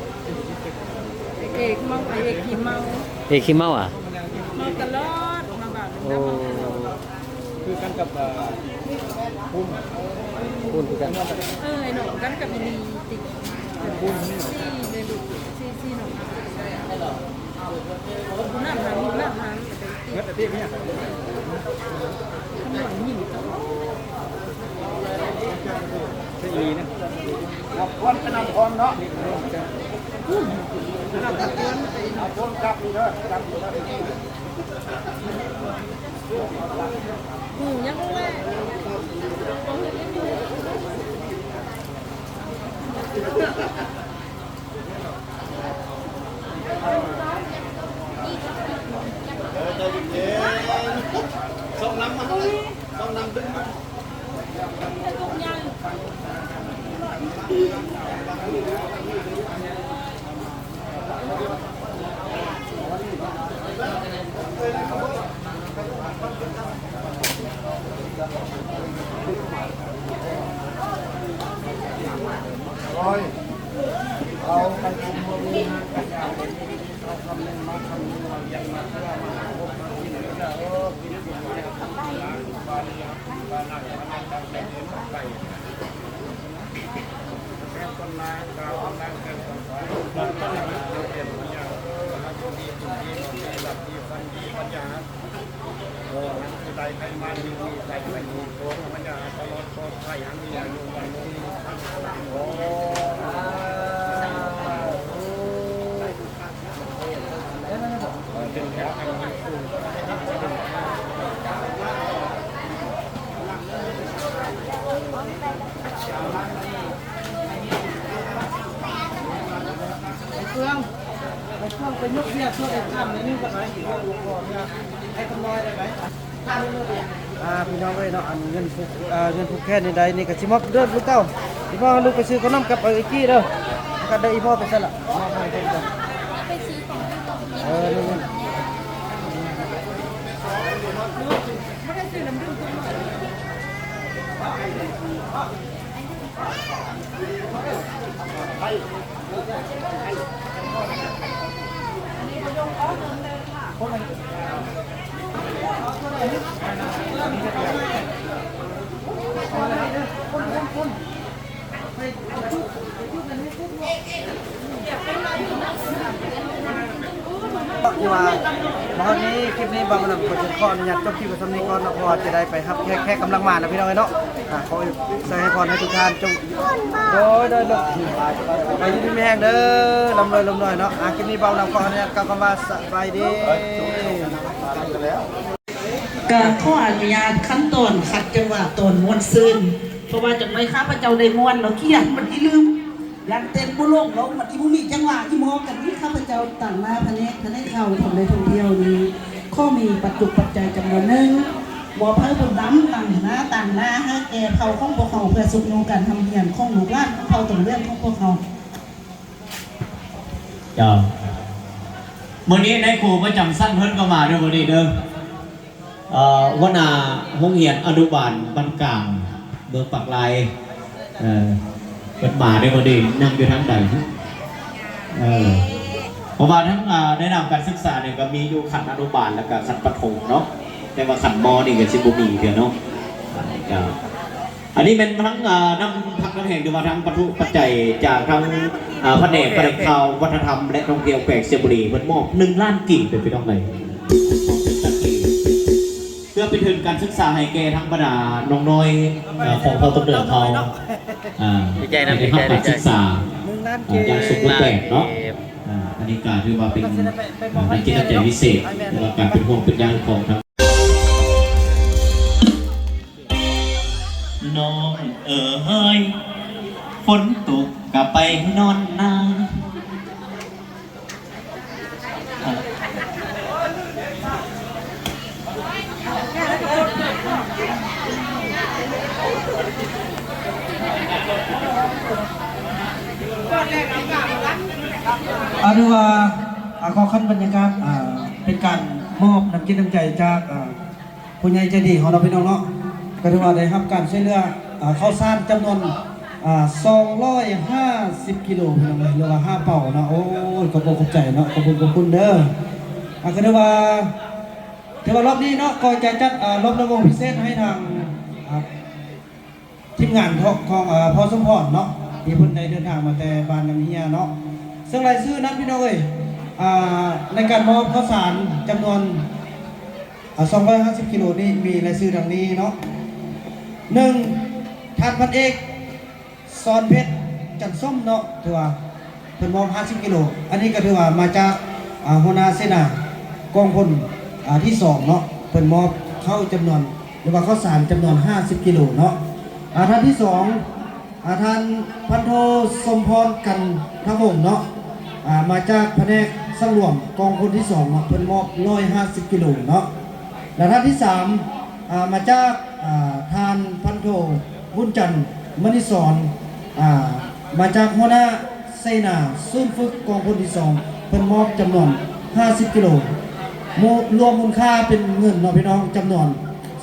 ເອກເມົາ ເອກຂີ້ເມົາ ເອກຂີ້ເມົາຫວາ? ເມົາຕະຫຼອດ ມາບາດ ໂອ້ ເມົາຕະຫຼອດ. ຄືກັນກັບ ເອີ ຄູນ ຄູນຄືກັນ ເອີ ໄອ້ນ້ອງກັນກັບອີ່ຫຼີຕິ ຄູນນີ້ ສີ່ແມ່ລູກ ສີ່ ສີ່ນ້ອງ ຜູ້ນັ້ນຫາ ຜູ້ນັ້ນຫາ ເບິດອາທິດນີ້ ຂ້າງຫຼັງຍິງເຈົ້າ ໃຊ່ອີ່ຫຼີນະ ຄວນໄປນຳພອນເນາະ ນຳພອນ ນຳພອນກັບນີ້ເດີ ກັບນີ້ເດີ. ຫູຍັງແລະ. ໄອ້ເຟືອງ ໄອ້ເຟືອງໄປຍົກເບຍຊ່ວຍໄອ້ຄຳໃນນີ້ກໍໄດ້ ໃຫ້ຄຳນ້ອຍໄດ້ໄໝ? ອ່າ ພີ່ນ້ອງເອີຍເນາະ ອັນເງິນຜູກ ເອີ ເງິນຜູກແຂນນີ້ໄດ້ນີ້ກໍຊິມອບເດີລູກເຕົ້າ ອີ່ພໍ່ລູກໄປຊື້ຂະໜົມກັບໄອ້ກີ້ເດີ ກັນເດີ ອີ່ພໍ່ໄປໃສລະ ມອບໃຫ້ເພິ່ນກ່ອນ ເອີ ນີ້ ນີ້ ຄືວ່າ ມາຮອດນີ້ ຄລິບນີ້ ບ່າວບຸນນຳ ກໍຈະຂໍອະນຸຍາດຈົບຄລິບໄວ້ສ່ຳນີ້ກ່ອນເນາະ ເພາະວ່າຈະໄດ້ໄປຮັບແຂກ ແຂກກຳລັງມານະ ພີ່ນ້ອງເອີຍເນາະ. ອ່າ ຂໍອວຍໄຊໃຫ້ພອນໃຫ້ທຸກທ່ານຈົ່ງ ໂດຍ ໂດຍ ໂດຍ ໃຫ້ຢູ່ດີມີແຮງເດີ ລ່ຳລວຍ ລ່ຳລວຍເນາະ. ອ່າ ຄລິບນີ້ ບ່າວບຸນນຳ ຂໍອະນຸຍາດກ່າວຄຳວ່າ ສະບາຍດີ. ກະຂໍອະນຸຍາດຂັ້ນຕອນຂັດຈັງຫວະຕອນມ່ວນຊື່ນ ເພາະວ່າຈັກໜ້ອຍຂ້າພະເຈົ້າໄດ້ມ່ວນເນາະ ກຽນມັນອີ່ລືມ ຢ້ານເຕັ້ນບໍ່ລົງເນາະ ມັນອີ່ບໍ່ມີຈັງຫວະ ອີ່ໝໍກັນນີ້ ຂ້າພະເຈົ້າຕາງໜ້າພະແນກ ພະແນກຂ່າວທຳແລະທ່ອງທ່ຽວນີ້ ຂໍມີປັດຈຸກປັດໄຈຈຳນວນໜຶ່ງ ມອບໃຫ້ບຸນນຳຕາງໜ້າຕາງໜ້າ ໃຫ້ແກ່ເຜົ່າຂອງພວກເຮົາ ເພື່ອຊຸກຍູ້ການຮ່ຳຮຽນຂອງລູກຫຼານເຜົ່າຕົງເຫຼືອງຂອງພວກເຮົາ. ເຈົ້າ ມື້ນີ້ນາຍຄູປະຈຳຊັ້ນເພິ່ນກໍມາເດີມື້ນີ້ເດີ ເອີ ຫົວໜ້າໂຮງຮຽນອະນຸບານບ້ານກາງ ເມືອງປາກລາຍ ເອີ ເພິ່ນມາເດີມື້ນີ້ ນັ່ງຢູ່ທາງໃດ? ເອີ ເພາະວ່າທັງ ເອີ ໃນນາມການສຶກສານີ້ກໍມີຢູ່ຂັ້ນອະນຸບານ ແລ້ວກໍຂັ້ນປະຖົມເນາະ ແຕ່ວ່າຂັ້ນ ມ ນີ້ກໍຊິບໍ່ມີເທື່ອເນາະ ເຈົ້າ. ອັນນີ້ແມ່ນທັງ ເອີ ນ້ຳພັກນ້ຳແຮງ ຫຼືວ່າທັງວັດຖຸປັດໄຈຈາກທາງ ເອີ ພະແນກຖະແຫຼງຂ່າວ ວັດທະນະທຳ ແລະ ທ່ອງທ່ຽວແຂວງໄຊຍະບູລີ ເພິ່ນມອບໜຶ່ງລ້ານກີບ ເປັນພີ່ນ້ອງເອີຍ ເພື່ອເປັນທຶນການສຶກສາໃຫ້ແກ່ທັງບັນດານ້ອງນ້ອຍ ເອີ ຂອງເຜົ່າຕົງເຫຼືອງເຮົາ ເອີ ດີໃຈນຳ ດີໃຈນຳ ດີໃຈ ການສຶກສາ ເອີ ຢ່າງສົມບູນແບບເນາະ ເອີ ອັນນີ້ກໍຖືວ່າເປັນ ເອີ ນ້ຳຈິດນ້ຳໃຈພິເສດ ແລະ ການເປັນຫ່ວງເປັນໃຍຂອງທາງ ນ້ອງເອີຍ ຝົນຕົກກະໄປນອນນາ. ອາ ຖືວ່າ ອາ ຂໍຂັ້ນບັນຍາກາດ ອາ ເປັນການມອບນ້ຳຈິດນ້ຳໃຈຈາກ ອາ ຜູ້ໃຫຍ່ໃຈດີຂອງເຮົາເນາະ ພີ່ນ້ອງເນາະ ກໍຖືວ່າໄດ້ຮັບການຊ່ວຍເຫຼືອ ອາ ເຂົ້າສານຈຳນວນ ອາ ສອງຮ້ອຍຫ້າສິບກິໂລ ພີ່ນ້ອງເອີຍ ຫຼືວ່າຫ້າເປົາເນາະ. ໂອ້ຍ ຂອບອົກຂອບໃຈເນາະ ຂອບຄຸນ ຂອບຄຸນເດີ. ອາ ກໍຖືວ່າ ຖືວ່າລອບນີ້ເນາະ ກໍຈະຈັດ ອາ ລອບລຳວົງພິເສດໃຫ້ທາງ ອາ ທີມງານຂອງ ຂອງ ເອີ ພໍ່ສົມພອນເນາະ ທີ່ເພິ່ນໄດ້ເດີນທາງມາແຕ່ບ້ານນ້ຳເຮຍເນາະ. ເຊິ່ງລາຍຊື່ນັ້ນ ພີ່ນ້ອງເອີຍ ອາ ໃນການມອບເຂົ້າສານຈຳນວນ ອາ ສອງຮ້ອຍຫ້າສິບກິໂລນີ້ ມີລາຍຊື່ດັ່ງນີ້ເນາະ ໜຶ່ງ ທ່ານພັນເອກ ສອນເພັດ ຈັນສົມເນາະ ຖືວ່າ ເພິ່ນມອບຫ້າສິບກິໂລ ອັນນີ້ກໍຖືວ່າມາຈາກ ອາ ຫົວໜ້າເສນາກອງພົນ ອາ ທີສອງເນາະ ເພິ່ນມອບເຂົ້າຈຳນວນ ຫຼືວ່າເຂົ້າສານຈຳນວນຫ້າສິບກິໂລເນາະ. ອາ ທ່ານທີສອງ ອາ ທ່ານພັນໂທ ສົມພອນ ກັນທະວົງເນາະ ອາ ມາຈາກພະແນກສັງຫຼວມກອງພົນທີສອງເນາະ ເພິ່ນມອບຮ້ອຍຫ້າສິບກິໂລເນາະ. ແລະ ທ່ານທີສາມ ອ່າ ມາຈາກ ອ່າ ທ່ານພັນໂທ ບຸນຈັນ ມະນີສອນ ອ່າ ມາຈາກຫົວໜ້າເສນາສູນຝຶກກອງພົນທີສອງ ເພິ່ນມອບຈຳນວນຫ້າສິບກິໂລ ມູນ ລວມມູນຄ່າເປັນເງິນເນາະພີ່ນ້ອງ ຈຳນວນ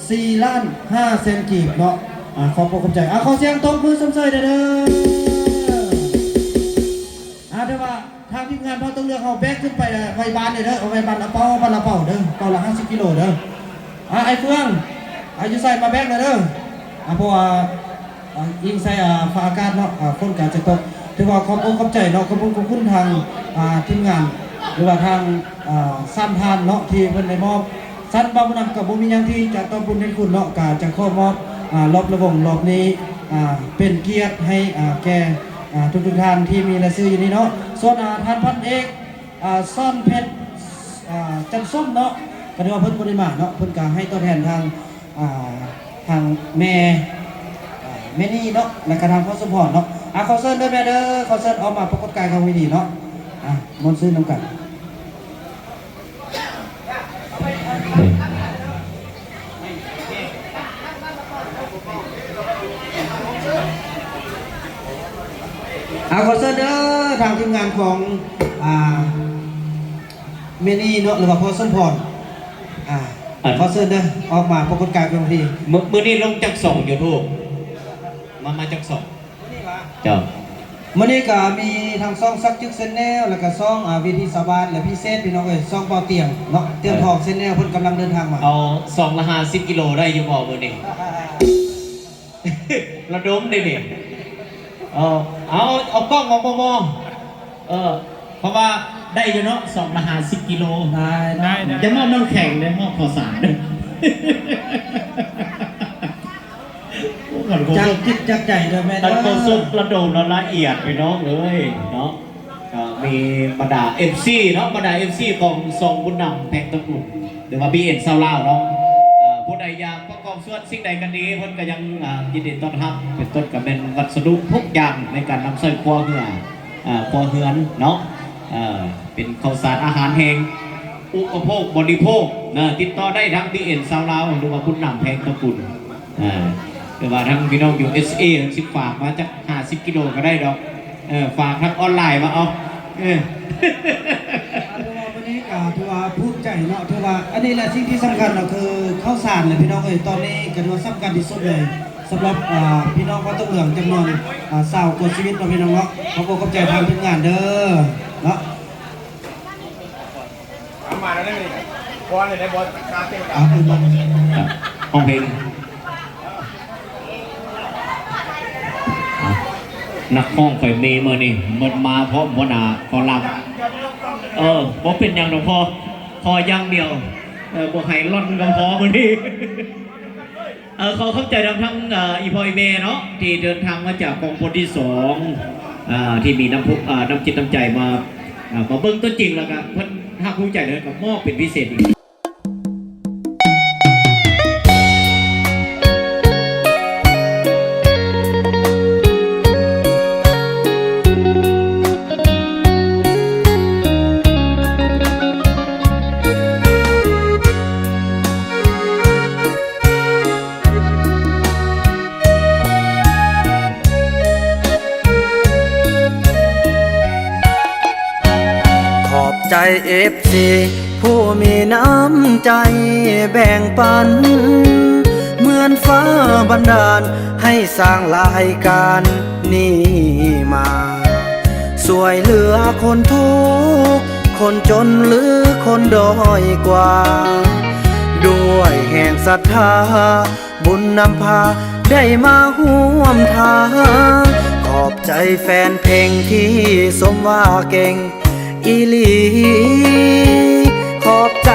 ສີ່ລ້ານຫ້າແສນກີບເນາະ. ອ່າ ຂອບອົກຂອບໃຈ ອ່າ ຂໍສຽງຕົບມືຊົມເຊີຍແດ່ເດີ. ອ່າ ແຕ່ວ່າທາງທີມງານເຜົ່າຕົງເຫຼືອງເຮົາແບກຂຶ້ນໄປໄວ້ບ້ານເດີ ເອົາໄວ້ບ້ານລະເປົາ ບ້ານລະເປົາເດີ ເປົາລະຫ້າສິບກິໂລເດີ. ອ່າ ອ້າຍເຟືອງ ອ່າ ຢູ່ໃສມາແບກແດ່ເດີ. ອ່າ ເພາະວ່າ ອ່າ ອີງໃສ່ ອ່າ ຟ້າອາກາດເນາະ ອ່າ ຝົນກະຈະຕົກ. ຖືວ່າຂອບອົກຂອບໃຈເນາະ ຂອບຄຸນ ຂອບຄຸນທາງ ອ່າ ທີມງານ ຫຼືວ່າທາງ ອ່າ ສາມທ່ານເນາະ ທີ່ເພິ່ນໄດ້ມອບ ຊັ້ນບ່າວບຸນນຳກໍບໍ່ມີຫຍັງທີ່ຈະຕອບບຸນແທນຄຸນເນາະ ກະຈະຂໍມອບ ອ່າ ລອບລະວົງລອບນີ້ ອ່າ ເປັນກຽດໃຫ້ ອ່າ ແກ່ ອ່າ ທຸກໆທ່ານທີ່ມີລາຍຊື່ຢູ່ນີ້ເນາະ. ສ່ວນ ອ່າ ທ່ານພັນເອກ ອ່າ ສອນເພັດ ອ່າ ຈັນສົມເນາະ ກໍຖືວ່າເພິ່ນບໍ່ໄດ້ມາເນາະ ເພິ່ນກໍໃຫ້ຕົວແທນທາງ ອ່າ ທາງແມ່ ອ່າ ແມ່ນີເນາະ ແລ້ວກໍທາງພໍ່ສົມພອນເນາະ. ອ່າ ຂໍເຊີນເດີແມ່ເດີ ຂໍເຊີນອອກມາປາກົດກາຍຂ້າງເວທີເນາະ. ອ່າ ມ່ວນຊື່ນນຳກັນ. ອ່າ ຂໍເຊີນເດີ ທາງທີມງານຂອງ ອ່າ ແມ່ນີເນາະ ຫຼືວ່າພໍ່ສົມພອນ ອ່າ ອັນ ຂໍເຊີນເດີ ອອກມາປາກົດກາຍເປັນທີ່. ມື້ ມື້ນີ້ລົງຈັກຊ່ອງຢູທູບ ມາ ມາຈັກຊ່ອງ? ເຈົ້າ ມື້ນີ້ກະມີທັງຊ່ອງສັກຈຶກແຊນແນວ ແລ້ວກະຊ່ອງ ອ່າ ເວທີຊາວບ້ານ ແລະ ພິເສດ ພີ່ນ້ອງເອີຍ ຊ່ອງເບົາຕຽງເນາະ ຕຽງທອງແຊນແນວ ເພິ່ນກຳລັງເດີນທາງມາ. ເອົາ ຊ່ອງລະຫ້າສິບກິໂລໄດ້ຢູ່ບໍ່ມື້ນີ້? ລະດົມເດ້ນີ້ ເອີ ເອົາ ເອົາກ້ອງມາມໍ່ໆ ເອີ ເພາະວ່າໄດ້ຢູ່ເນາະ ສອງລະຫ້າສິບກິໂລ. ໄດ້ ໄດ້ ຢ່າມອບນ້ຳແຂງເດີ ມອບເຂົ້າສານເດີ. ໂອ້ ຄັນຄົນ ຈັກຈິດຈັກໃຈເດີແມ່ເດີ ຄັນຄົນສຸກລະດົມລະລະອຽດ ພີ່ນ້ອງເອີຍເນາະ. ກໍມີບັນດາເອັຟຊີເນາະ ບັນດາເອັຟຊີຂອງຊ່ອງບຸນນຳ ແພງຕະກຸນ ຫຼືວ່າບີເອັນຊາວລາວເນາະ. ເອີ ຜູ້ໃດຢາກປະກອບສ່ວນສິ່ງໃດກໍດີ ເພິ່ນກໍຍັງ ອ່າ ຍິນດີຕ້ອນຮັບ ເປັນຕົ້ນກໍແມ່ນວັດສະດຸທຸກຢ່າງໃນການນຳໃຊ້ຄົວເຮືອ ອ່າ ຄົວເຮືອນເນາະ. ເອີ ເປັນເຂົ້າສານອາຫານແຫ້ງ ອຸປະໂພກບໍລິໂພກນະ ຕິດຕໍ່ໄດ້ທາງບີເອັນຊາວລາວ ຫຼືວ່າບຸນນຳ ແພງຕະກຸນ. ອ່າ ຫຼືວ່າທາງພີ່ນ້ອງຢູເອັສເອ ເພິ່ນຊິຝາກມາຈັກຫ້າສິບກິໂລກໍໄດ້ດອກ. ເອີ ຝາກທາງອອນລາຍມາເອົາ. ເອີ ຖືວ່າມື້ນີ້ກໍຖືວ່າພູມໃຈເນາະ ຖືວ່າອັນນີ້ແຫຼະສິ່ງທີ່ສຳຄັນກໍຄືເຂົ້າສານແຫຼະພີ່ນ້ອງເອີຍ. ຕອນນີ້ກໍຖືວ່າສຳຄັນທີ່ສຸດເລີຍ ສຳລັບ ອ່າ ພີ່ນ້ອງເຜົ່າຕົງເຫຼືອງຈຳນວນ ອ່າ ຊາວກວ່າຊີວິດເນາະ ພີ່ນ້ອງເນາະ. ຂອບອົກຂອບໃຈທາງທີມງານເດີເນາະ. ມາແລ້ວນີ້ ຟ້ອນໄດ້ບໍ່? ຕາເຕັມຕາ ອ່ະ ຄືມັນ ອ່ະ ຮ້ອງເພງ ອ່ະ ນັກຮ້ອງຂ້ອຍມີມື້ນີ້ ມັນມາພ້ອມຫົວໜ້າໝໍລຳ. ເອີ ບໍ່ເປັນຫຍັງດອກພໍ່ ຂໍຢ່າງດຽວ ເອີ ບໍ່ໃຫ້ລ່ອນກໍພໍມື້ນີ້. ເອີ ຂໍຂອບໃຈນຳທັງ ເອີ ອີ່ພໍ່ອີ່ແມ່ເນາະ ທີ່ເດີນທາງມາຈາກກອງພົນທີສອງ ເອີ ທີ່ມີນ້ຳ ເອີ ນ້ຳຈິດນ້ຳໃຈມາ ເອີ ມາເບິ່ງຕົວຈິງ ແລ້ວກໍເພິ່ນຮັກຮູ້ໃຈ ແລ້ວກໍມອບເປັນພິເສດອີກ. ຂອບໃຈເອັຟຊີ ຜູ້ມີນ້ຳໃຈແບ່ງປັນ ເໝືອນຟ້າບັນດານໃຫ້ສ້າງລາຍການນີ້ມາ ຊ່ວຍເຫຼືອຄົນທຸກຄົນຈົນ ຫຼື ຄົນດ້ອຍກວ່າ ດ້ວຍແຮງສັດທາ ບຸນນຳພາໄດ້ມາຮ່ວມທາງ ຂອບໃຈແຟນເພງທີ່ຊົມວ່າເກັ່ງອີ່ຫຼີ ຂອບໃຈ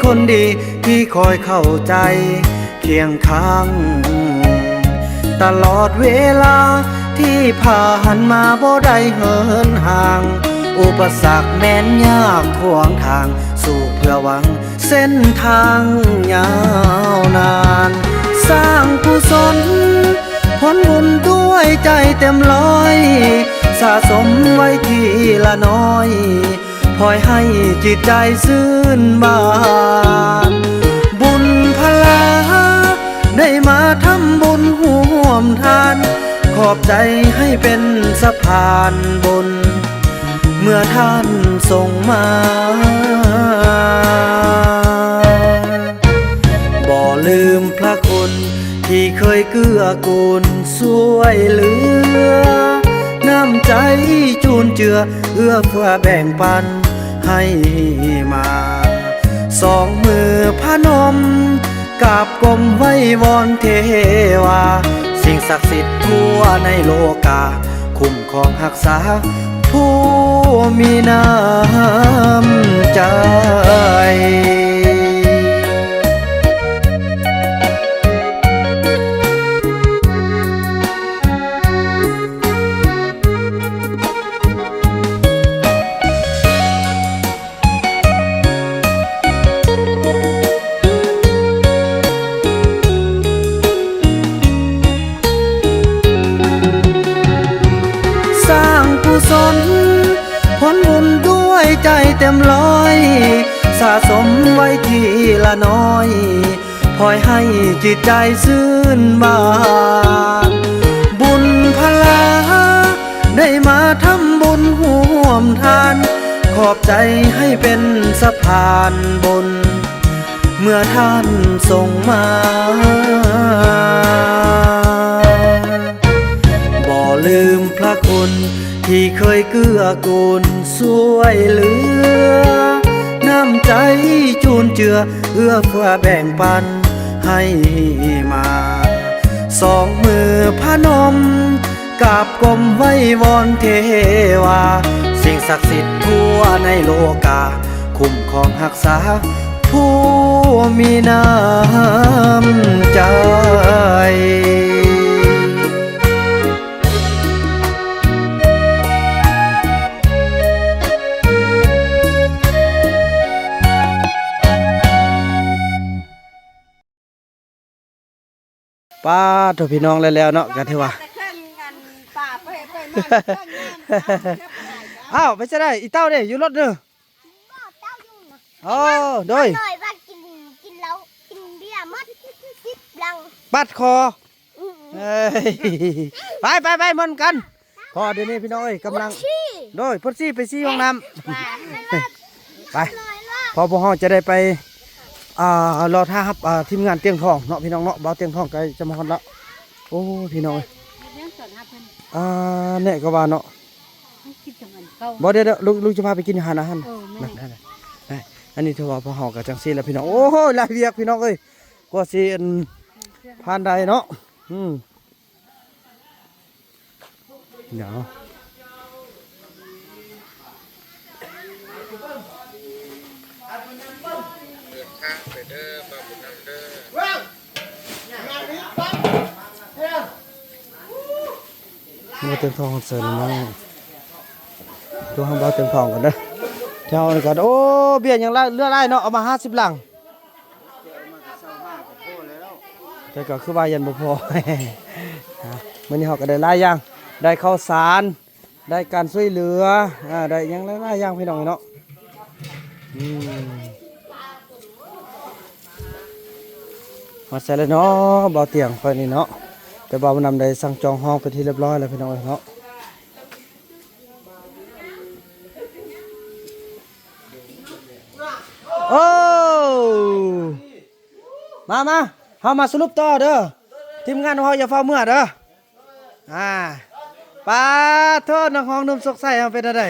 ຄົນດີທີ່ຄອຍເຂົ້າໃຈຄຽງຂ້າງ ຕະຫຼອດເວລາທີ່ຜ່ານມາບໍ່ໄດ້ເຫີນຫ່າງ ອຸປະສັກແມ່ນຍາກຂວາງທາງ ສູ້ເພື່ອຫວັງ ເສັ້ນທາງຍາວນານ ສ້າງກຸສົນຜົນບຸນດ້ວຍໃຈເຕັມຮ້ອຍ ສະສົມໄວ້ທີລະໜ້ອຍ ພອຍໃຫ້ຈິດໃຈຊື່ນບານ ບຸນພະລາ ທ່ານ ຂອບໃຈໃຫ້ເປັນສະພານບຸນ ເມື່ອທ່ານສົ່ງມາ ບໍ່ລືມພະຄຸນທີ່ເຄີຍເກື້ອກູນຊ່ວຍເຫຼືອ ນ້ຳໃຈຈູນເຈືອ ເອື້ອເຟື້ອແບ່ງປັນໃຫ້ມາ ສອງມືພະນົມ ກາບກົ້ມໄຫວ້ວອນເທວາ ສິ່ງສັກສິດທົ່ວໃນໂລກາ ຄຸ້ມຄອງຮັກສາ ຜູ້ມີນ້ຳໃຈ. ສ້າງກຸສົນຜົນບຸນດ້ວຍໃຈເຕັມຮ້ອຍ ສະສົມໄວ້ທີລະໜ້ອຍ ພອຍໃຫ້ຈິດໃຈຊື່ນບານ ບຸນພະລາ ໄດ້ມາທຳບຸນຮ່ວມທານ ຂອບໃຈໃຫ້ເປັນສະພານບຸນ ເມື່ອທ່ານສົ່ງມາ ບໍ່ລືມພະຄຸນ ທີ່ເຄີຍເກື້ອກູນຊ່ວຍເຫຼືອ ນ້ຳໃຈຈູນເຈືອ ເອື້ອເຟື້ອແບ່ງປັນໃຫ້ມາ ສອງມືພະນົມ ກາບກົ້ມໄຫວ້ວອນເທວາ ສິ່ງສັກສິດທົ່ວໃນໂລກາ ຄຸ້ມຄອງຮັກສາ ຜູ້ມີນ້ຳໃຈ. ປາດໂທ້ ພີ່ນ້ອງ ແລ້ວໆເນາະ ກໍຖືວ່າ ແຕ່ເຄື່ອງອັນປ່າໄປ ໄປນອນເຄື່ອງງານ ອ້າວ ໄປໃສໄດ້ ອີເຕົ້າເດ້ ຢູ່ລົດເດີ ບໍ່ ເຈົ້າຢູ່ນະ ໂອ້ ໂດຍ ນ້ອຍວ່າກິນ ກິນເຫຼົ້າ ກິນເບຍໝົດ ສິບລັງ ປັດຄໍ ອືມ ເອີຍ ໄປ ໄປ ໄປ ມ່ວນກັນ. ພໍດຽວນີ້ພີ່ນ້ອງເອີຍ ກຳລັງ ໂດຍ ປວດຊີ້ ໄປຊີ້ຫ້ອງນ້ຳ ໄປ ພໍພວກເຮົາຈະໄດ້ໄປ ອ່າ ລໍຖ້າຮັບ ອ່າ ທີມງານຕຽງທອງເນາະ ພີ່ນ້ອງເນາະ ບ່າວຕຽງທອງໃກ້ຈະມາຮອດແລ້ວ ໂອ້ ພີ່ນ້ອງເອີຍ ອ່າ ແນ່ກໍວ່າເນາະ ບໍ່ ດຽວໆ ລຸງ ລຸງຈະພາໄປກິນຢູ່ຮ້ານອາຫານ ເອີ ແມ່ນ ນັ້ນໆ ອັນນີ້ຖືວ່າພວກເຮົາກໍຈັ່ງຊີ້ແຫຼະ ພີ່ນ້ອງ ໂອ້ໂຫ ຫຼາຍວຽກ ພີ່ນ້ອງເອີຍ ກວ່າຊິ ອັນ ຜ່ານໄດ້ເນາະ ອືມ ດຽວ ເດີນທາງໄປເດີ ບ່າວບຸນນຳເດີ ມາເຕີມທອງໃສ່ລະເນາະ ໂທຫາບ່າວເຕີມທອງກ່ອນເດີ ແຖວນີ້ກ່ອນ ໂອ້ ເບຍຍັງເຫຼືອຫຼາຍເນາະ ເອົາມາຫ້າສິບລັງ. ແຕ່ກໍຄືວ່າຍັງບໍ່ພໍ ມື້ນີ້ເຮົາກໍໄດ້ຫຼາຍຢ່າງ ໄດ້ເຂົ້າສານ ໄດ້ການຊ່ວຍເຫຼືອ ອາ ໄດ້ຫຍັງຫຼາຍໆຢ່າງ ພີ່ນ້ອງເນາະ ອືມ ຮອດໃສແລ້ວເນາະ ບ່າວຕຽງຂ້ອຍນີ້ເນາະ ແຕ່ບ່າວບຸນນຳໄດ້ສັ່ງຈອງຫ້ອງເປັນທີ່ຮຽບຮ້ອຍແລ້ວ ພີ່ນ້ອງເອີຍເນາະ. ໂອ້ ມາ ມາ ເຮົາມາສະຫຼຸບຕໍ່ເດີ ທີມງານຂອງເຮົາຢ່າຟ້າວເມືອເດີ ອາ ປາໂທ ນັກຮ້ອງໜຸ່ມໂຊກໄຊເຮົາເປັນແນວໃດ?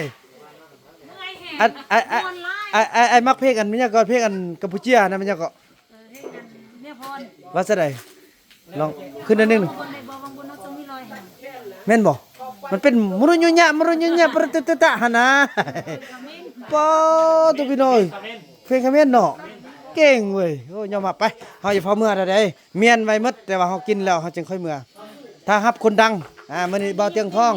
ອັນ ອ້າຍ ອ້າຍ ອ້າຍ ອ້າຍມັກເພງອັນ ແມ່ນຫຍັງເກາະ ເພງອັນກຳປູເຈຍນະ ແມ່ນຫຍັງເກາະ? ເອີ ເພງອັນເມຍພອນ ວ່າຊັ້ນໃດ? ລອງຂຶ້ນໜ້ອຍໜຶ່ງ ແມ່ນບໍ່? ມັນເປັນມະລຸຍຍະ ມະລຸຍຍະ ປະຕະຕະຕະຫັ້ນນະ ປາໂທ ພີ່ນ້ອງ ເພງຂະເໝນເນາະ ເກັ່ງເວີຍ ໂອ້ ຍອມຮັບໄປ ເຮົາຢ່າຟ້າວເມືອໃດ ມ້ຽນໄວ້ໝົດ ແຕ່ວ່າເຮົາກິນແລ້ວເຮົາຈຶ່ງຄ່ອຍເມືອ ຖ້າຮັບຄົນດັງ ອາ ມື້ນີ້ບ່າວຕຽງທອງ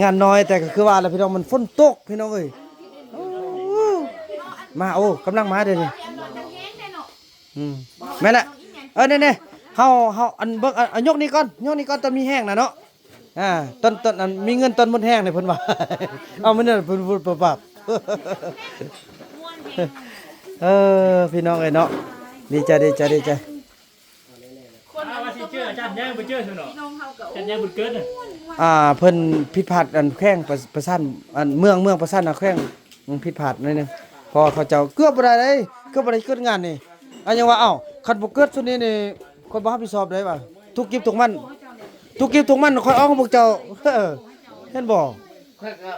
ງານນ້ອຍ ແຕ່ກໍຄືວ່າລະ ພີ່ນ້ອງ ມັນຝົນຕົກ ພີ່ນ້ອງເອີຍ ໂອ້ ມາ ໂອ້ ກຳລັງມາເດ້ນີ້. ອືມ ແມ່ນແຫຼະ ເອີ ນີ້ໆ ເຮົາ ເຮົາ ອັນ ເບິ່ງ ເອົາ ເອົາ ຍົກນີ້ກ່ອນ ຍົກນີ້ກ່ອນ ຕອນມີແຮງນະເນາະ ອາ ຕອນ ຕອນ ອັນ ມີເງິນຕອນໝົດແຮງນີ້ ເພິ່ນວ່າ ເອົາ ມື້ນັ້ນເພິ່ນ ເພິ່ນ ປະປັບ ເອີ ພີ່ນ້ອງເອີຍເນາະ ດີໃຈ ດີໃຈ ດີໃຈ. ຈັດໃຫຍ່ບໍ່ເຈີຊັ້ນເນາະ ຈັດໃຫຍ່ບຸນເກີດນະ ອ່າ ເພິ່ນຜິດພາດອັນແຂວງປະ ປະສານ ອັນເມືອງ ເມືອງປະສານນະແຂວງ ມັນຜິດພາດໜ້ອຍໜຶ່ງ ເພາະວ່າເຂົາເຈົ້າເກືອບບໍ່ໄດ້ເດ້ ເກືອບບໍ່ໄດ້ເກີດງານນີ້ ອັນຫຍັງວ່າ ເອົ້າ ຄັນບໍ່ເກີດຊຸດນີ້ນີ້ ຂ້ອຍບໍ່ຮັບຜິດຊອບເດ້ວ່າ ທຸກກິບທຸກມັນ ທຸກກິບທຸກມັນຂ້ອຍອອກໃຫ້ພວກເຈົ້າ ເອີ ເຫັນບໍ່? ຂ້ອຍກໍ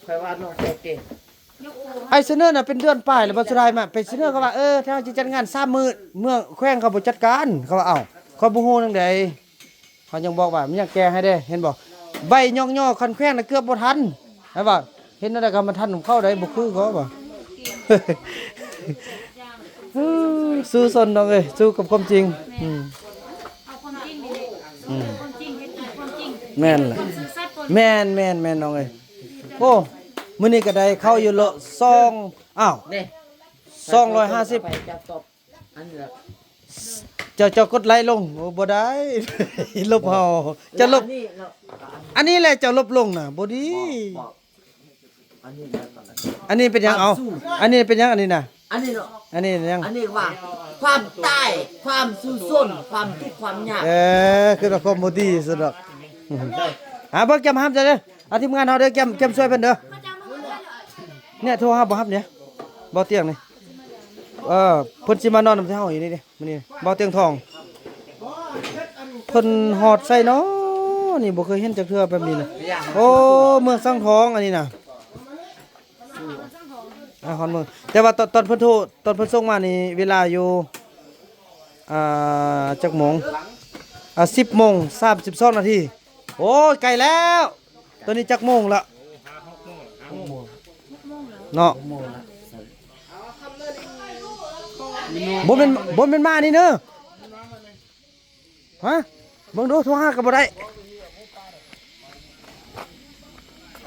ຂ້ອຍວ່ານ້ອງເຈົ້າເກັ່ງ ໄອ້ສະເໜີນະ ເປັນເດືອນປາຍແລ້ວ ບັດສຸດທ້າຍມາໄປສະເໜີ ເຂົາວ່າ ເອີ ຖ້າເຮົາຈະຈັດງານສາມມື້ ເມືອງແຂວງເຂົາບໍ່ຈັດການ ເຂົາວ່າ ເອົ້າ ຂ້ອຍບໍ່ຮູ້ແນວໃດ ເຂົາຍັງບອກວ່າ ມັນຍັງແກ້ໃຫ້ເດ້ ເຫັນບໍ່? ໃບຍ້ອງຍໍຂັ້ນແຂວງນະເກືອບບໍ່ທັນ ເຫັນບໍ່? ເຮັດແນວໃດກໍມັນທັນນຳເຂົາໄດ້ ບໍ່ຄືເຂົາວ່າ ສູ້ຊົນນ້ອງເອີຍ ສູ້ກັບຄວາມຈິງ ອືມ ເອົາຄວາມຈິງນີ້ແຫຼະ ອືມ ຄວາມຈິງ ເຮັດຄວາມຈິງ ແມ່ນແຫຼະ ຄວາມຊື່ສັດ ແມ່ນໆໆ ນ້ອງເອີຍ ໂອ້ ມື້ນີ້ກໍໄດ້ເຂົ້າຢູ່ເລາະ ສອງ ອ້າວ ນີ້ ສອງຮ້ອຍຫ້າສິບ ໄປຈັບຕອບ ອັນນີ້ລະ ເຈົ້າ ເຈົ້າກົດໄລລົງ ໂອ້ ບໍ່ໄດ້ ລົບເຮົາ ເຈົ້າລົບ ອັນນີ້ເນາະ ອັນນີ້ແຫຼະ ເຈົ້າລົບລົງນະ ບໍ່ດີ ບໍ່ ບໍ່ ອັນນີ້ແຫຼະ ອັນນີ້ເປັນຫຍັງ ເອົາ ອັນນີ້ເປັນຫຍັງ ອັນນີ້ນະ ອັນນີ້ເນາະ ອັນນີ້ຫຍັງ ອັນນີ້ວ່າ ຄວາມຕາຍ ຄວາມສູ້ຊົນ ຄວາມທຸກຄວາມຍາກ ເອີ ຄືວ່າຄວາມບໍ່ດີຊັ້ນດອກ ຫາເບິ່ງ ກຽມຮັບເດີ ເອົາ ທີມງານເຮົາເດີ ກຽມ ກຽມຊ່ວຍເພິ່ນເດີ ເນຍ ໂທຫາບໍ່ຮັບເນຍ ບໍ່ຕຽງນີ້ ເອີ ເພິ່ນຊິມານອນນຳເຮົາຢູ່ນີ້ເດ້ ມື້ນີ້ ເບົາຕຽງທອງ ເພິ່ນຮອດໃສນໍ ນີ້ບໍ່ເຄີຍເຫັນຈັກເທື່ອແບບນີ້ນະ ໂອ້ ເມືອງສັງທອງ ອັນນີ້ນະ ອ່າ ຮອດເມືອງ ແຕ່ວ່າຕອນ ຕອນເພິ່ນໂທ ຕອນເພິ່ນສົ່ງມານີ້ ເວລາຢູ່ ອ່າ ຈັກໂມງ ອ່າ ສິບໂມງສາມສິບສອງນາທີ ໂອ້ຍ ໃກ້ແລ້ວ ຕອນນີ້ຈັກໂມງລະ ເນາະ ບໍ່ແມ່ນ ບໍ່ແມ່ນມານີ້ເນີ ຮະ ເບິ່ງດູ ໂທຫາກໍບໍ່ໄດ້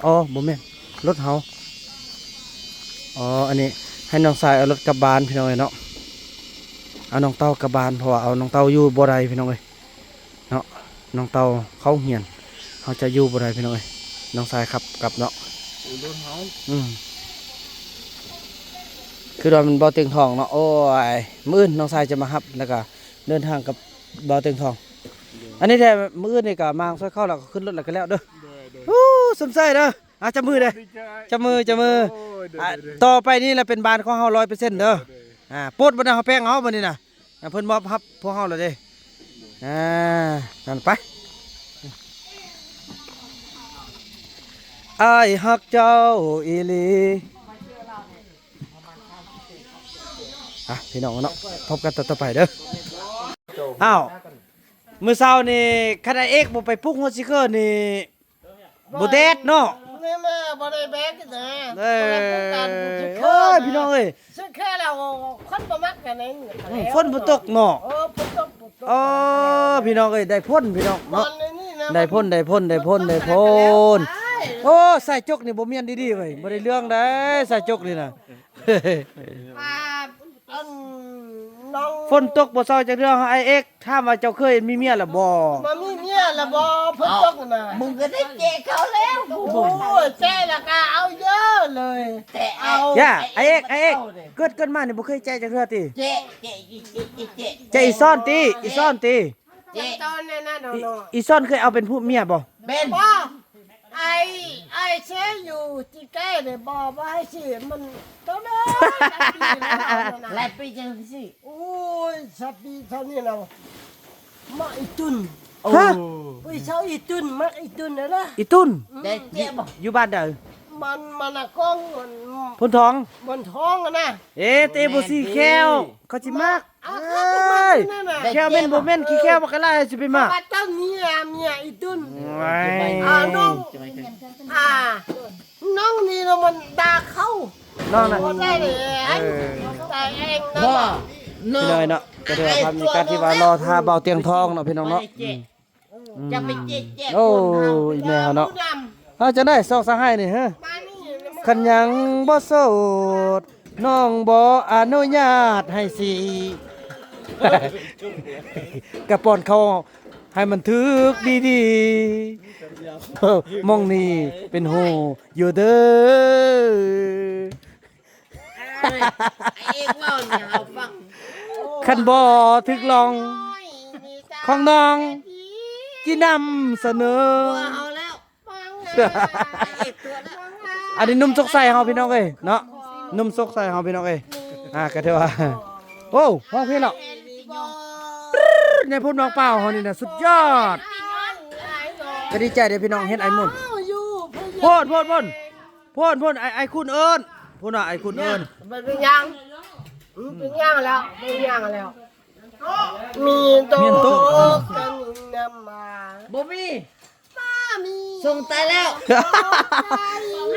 ອໍ ບໍ່ແມ່ນ ລົດເຮົາ ອໍ ອັນນີ້ໃຫ້ນ້ອງຊາຍເອົາລົດກັບບ້ານ ພີ່ນ້ອງເອີຍເນາະ ເອົານ້ອງເຕົ້າກັບບ້ານ ເພາະວ່າເອົານ້ອງເຕົ້າຢູ່ບໍ່ໄດ້ ພີ່ນ້ອງເອີຍ ເນາະ ນ້ອງເຕົ້າເຂົ້າໂຮງຮຽນ ເຮົາຈະຢູ່ບໍ່ໄດ້ພີ່ນ້ອງເອີຍ ນ້ອງຊາຍຂັບກັບເນາະ ໂອ້ ລົດເຮົາ ອືມ ຄືວ່າມັນບໍ່ຕຽງທອງເນາະ ໂອ້ຍ ມື້ອື່ນນ້ອງຊາຍຈະມາຮັບ ແລ້ວກະເດີນທາງກັບບໍ່ຕຽງທອງ ອັນນີ້ແທ້ ມື້ອື່ນນີ້ກະມາຊ່ອຍເຂົາ ແລ້ວກໍຂຶ້ນລົດ ແລ້ວກໍແລ້ວເດີ ໂອ້ ສົມໃຈເດີ ອ່າ ຈັບມືເດີ ດີໃຈ ຈັບມື ຈັບມື ໂອ້ຍ ໂດຍ ອ່າ ໂດຍ ໂດຍ ຕໍ່ໄປນີ້ລະເປັນບ້ານຂອງເຮົາຮ້ອຍເປີເຊັນເດີ ໂດຍ ອ່າ ໂປດບໍ່ໄດ້ເຮົາແພງເຮົາບັດນີ້ນະ ອ່າ ເພິ່ນມອບຮັບພວກເຮົາແລ້ວເດ້ ອ່າ ນັ້ນໄປ ອ້າຍຮັກເຈົ້າອີ່ຫຼີ ອ່ະ ພີ່ນ້ອງເນາະ ພົບກັນຕອນຕໍ່ໄປເດີ ອ້າວ ມື້ເຊົ້ານີ້ຄັນອ້າຍເອກບໍ່ໄປປຸກຫົວຊິເຄີນີ້ ບໍ່ແດດເນາະ ນີ້ແມ່ບໍ່ໄດ້ແບກນະ ເອີ ບໍ່ໄດ້ປ້ອງກັນ ໂອ້ຍ ພີ່ນ້ອງເອີຍ ຊິແຄ່ແລ້ວຄົນບໍ່ມັກກັນເອງ ອືມ ຝົນບໍ່ຕົກເນາະ ເອີ ຝົນຕົກບໍ່ຕົກ ອໍ ພີ່ນ້ອງເອີຍ ໄດ້ຜົນພີ່ນ້ອງເນາະ ໄດ້ຜົນ ໄດ້ຜົນ ໄດ້ຜົນ ໄດ້ຜົນ ໂອ້ ສາຍຈົກນີ້ບໍ່ແມ່ນດີໆເວີຍ ບໍ່ໄດ້ເລື່ອງໃດ ສາຍຈົກນີ້ນະ ອັນ ຝົນຕົກບໍ່ເຊົາຈັກເທື່ອ ອ້າຍເອກ ຖາມວ່າເຈົ້າເຄີຍມີເມຍລະບໍ່? ບໍ່ມີເມຍລະບໍ່? ຝົນຕົກນະ ມຶງກໍໄດ້ແຈະເຂົາແລ້ວ ໂອ້ຍ ແຈະລະກະເອົາເຢີເລີຍ ແຈະເອົາ ຢ່າ ອ້າຍເອກ ອ້າຍເອກ ເກີດ ເກີດມານີ້ບໍ່ເຄີຍແຈະຈັກເທື່ອຕິ? ແຈະ ແຈະ ແຈະ ແຈະ ແຈະ ອີ່ຊ້ອນຕິ ອີ່ຊ້ອນຕິ ແຈະ ຕອນນັ້ນນະ ອີ່ ອີ່ຊ້ອນເຄີຍເອົາເປັນຜູ້ເມຍບໍ່? ເປັນ ບໍ່ ອ້າຍ ອ້າຍເຊຢູ່ທີ່ແກ້ເດ້ ບໍ່ ບໍ່ໃຫ້ຊິ ມັນ ໂຕເດີ ຫຼາຍປີແລ້ວເນາະ ຫຼາຍປີຈັ່ງຊິ ໂອ້ຍ ຊາວປີເທົ່ານີ້ແລ້ວ ມັກອີຕຸນ ຮະ ໂອ້ຍ ຊາວອີຕຸນ ມັກອີຕຸນເດີລະ ອີຕຸນ ອືມ ແຕ່ເຈັບບໍ່ ຢູ່ບ້ານໃດ? ມັນ ມັນນະກອງ ມັນ ໂພນທອງ ໂພນທອງຫັ້ນນະ ເອ ເຕະບໍ່ສີແຂ້ວ ເຂົາຊິມັກ ອ້າວ ເອີຍ ແຂ້ວແມ່ນບໍ່ແມ່ນ ຂີ້ແຂ້ວບັກກະຫຼາຍຊິໄປມັກ ວ່າເຈົ້າເມຍ ເມຍອີຕຸນ ໂອ້ຍ ອ່າ ນ້ອງ ອ່າ ນ້ອງນີ້ລະມັນດ່າເຂົາ ນ້ອງນະ ບໍ່ໄດ້ເລີຍ ເອີ ຕາຍເອງເນາະ ພີ່ນ້ອງເນາະ ກໍຖືວ່າພາບບັນຍາກາດທີ່ວ່າລໍຖ້າເບົາຕຽງທອງເນາະ ພີ່ນ້ອງເນາະ ອືມ ຢ່າໄປເຈະແຈະ ໂອ້ຍ ແມ່ເຮົາເນາະ ເຮົາຈັ່ງໃດສອງສະຫາຍນີ້ ຮະ ຄັນຍັງບໍ່ໂສດ ນ້ອງບໍ່ອະນຸຍາດໃຫ້ສີ ກະປ້ອນເຂົ້າໃຫ້ມັນຖືກດີໆ ໝ່ອງນີ້ເປັນຮູຢູ່ເດີ ເອີຍ ໄອ້ເອກເວົ້າໃຫ້ເຮົາຟັງ ຄັນບໍ່ຖືກລອງ ຂອງນ້ອງ ຊິນຳສະເໜີ ເອົາແລ້ວ ອັນນີ້ໜຸ່ມສົກໄຊເຮົາພີ່ນ້ອງເອີຍເນາະ ໜຸ່ມສົກໄຊເຮົາພີ່ນ້ອງເອີຍ ອ່າ ກໍຖືວ່າ ໂອ້ ຮ້ອງເພງແລ້ວ ໃນພູມນ້ອງເປົ້າເຮົານີ້ນະ ສຸດຍອດ ກໍດີໃຈເດ້ພີ່ນ້ອງ ເຫັນອ້າຍໝຸ່ນ ໂພດ ໂພດ ໂພດ ໂພດ ໂພດ ອ້າຍ ອ້າຍຄຸນເອີ້ນ ພຸ້ນວ່າອ້າຍຄຸນເອີ້ນ ມັນເປັນຫຍັງ ມັນເປັນຫຍັງແລ້ວ ເປັນຫຍັງແລ້ວ ມີໂຕ ມີໂຕ ກັນນຳມາ ບໍ່ມີ ບໍ່ມີ ສົ່ງຕາຍແລ້ວ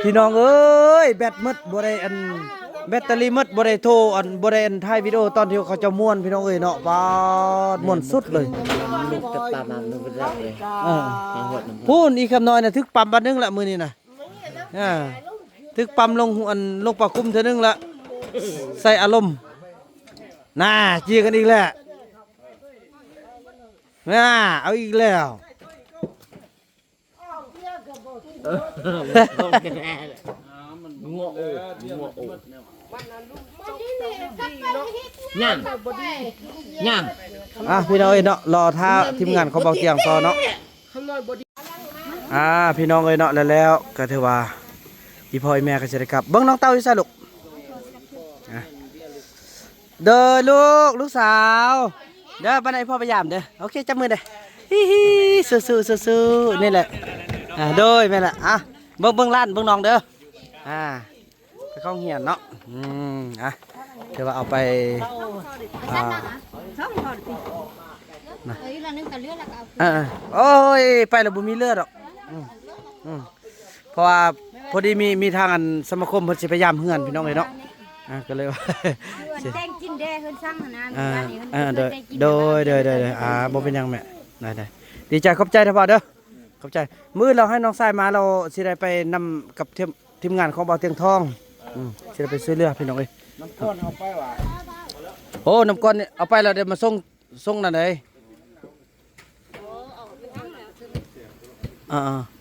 ພີ່ນ້ອງເອີຍ ແບັດໝົດ ບໍ່ໄດ້ອັນ ແບັດເຕີຣີໝົດ ບໍ່ໄດ້ໂທ ອັນ ບໍ່ໄດ້ອັນ ຖ່າຍວິດີໂອຕອນທີ່ເຂົາເຈົ້າມ່ວນ ພີ່ນ້ອງເອີຍເນາະ ປາດ ມ່ວນສຸດເລີຍ ລູກແຕ່ປາມາມັນບໍ່ໄດ້ເລີຍ ເອີ ມາຮອດນຳ ພຸ້ນ ອີກຄຳນ້ອຍນະ ຖືກປ້ຳບາດໜຶ່ງລະມື້ນີ້ນະ ອ່າ ຖືກປ້ຳລົງ ອັນ ລົງປາກຸມເທື່ອໜຶ່ງລະ ໃສ່ອາລົມ ໜ້າ ຈີກັນອີກແລ້ວ ໜ້າ ເອົາອີກແລ້ວ ງົວໂອ ງົວໂອ ຍ່າງ ຍ່າງ ອ່ະ ພີ່ນ້ອງເອີຍເນາະ ລໍຖ້າທີມງານຂອງເບົາຕຽງຕໍ່ເນາະ ອ່າ ພີ່ນ້ອງເອີຍເນາະ ແລ້ວ ແລ້ວກໍຖືວ່າ ອີ່ພໍ່ອີ່ແມ່ກໍຊິໄດ້ກັບ ເບິ່ງນ້ອງເຕົ້າຢູ່ໃສລູກ ອ່ະ ເດີລູກ ລູກສາວ ເດີ ປານໃດພໍ່ໄປຢາມເດີ ໂອເຄ ຈັບມືເດີ ຮີໆ ສູ້ໆ ສູ້ໆ ນີ້ແຫຼະ ອ່າ ໂດຍ ແມ່ນລະ ອ່ະ ເບິ່ງ ເບິ່ງຫຼານ ເບິ່ງນ້ອງເດີ ອ່າ ໄປເຂົ້າໂຮງຮຽນເນາະ ອືມ ອ່ະ ຖືວ່າເອົາໄປ ອ່າ ນະ ເອີ ໂອ້ຍ ໄປແລ້ວບໍ່ມີເລືອດດອກ ອືມ ອືມ ເພາະວ່າພໍດີມີ ມີທາງອັນສະມາຄົມເພິ່ນຊິໄປຢາມເຮືອນພີ່ນ້ອງເອີຍເນາະ ອ່າ ກໍເລີຍວ່າ ແຕ່ງກິນແດ່ເຮືອນຊ່າງຫັ້ນນະ ອ່າ ເອີ ໂດຍ ໂດຍ ໂດຍ ອ່າ ບໍ່ເປັນຫຍັງແມ່ ໄດ້ໆ ດີໃຈ ຂອບໃຈເດີພໍ່ເດີ ຂອບໃຈ ມື້ອື່ນເຮົາໃຫ້ນ້ອງຊາຍມາ ເຮົາຊິໄດ້ໄປນຳກັບທີມ ທີມງານຂອງເບົາຕຽງທອງ ອືມ ຊິໄດ້ໄປຊ່ວຍເຫຼືອພີ່ນ້ອງເອີຍ ນ້ຳກ້ອນເອົາໄປຫວາ ໂອ້ ນ້ຳກ້ອນນີ້ເອົາໄປແລ້ວ ດຽວມາສົ່ງ ສົ່ງນັ້ນເດ້ ອ່າໆ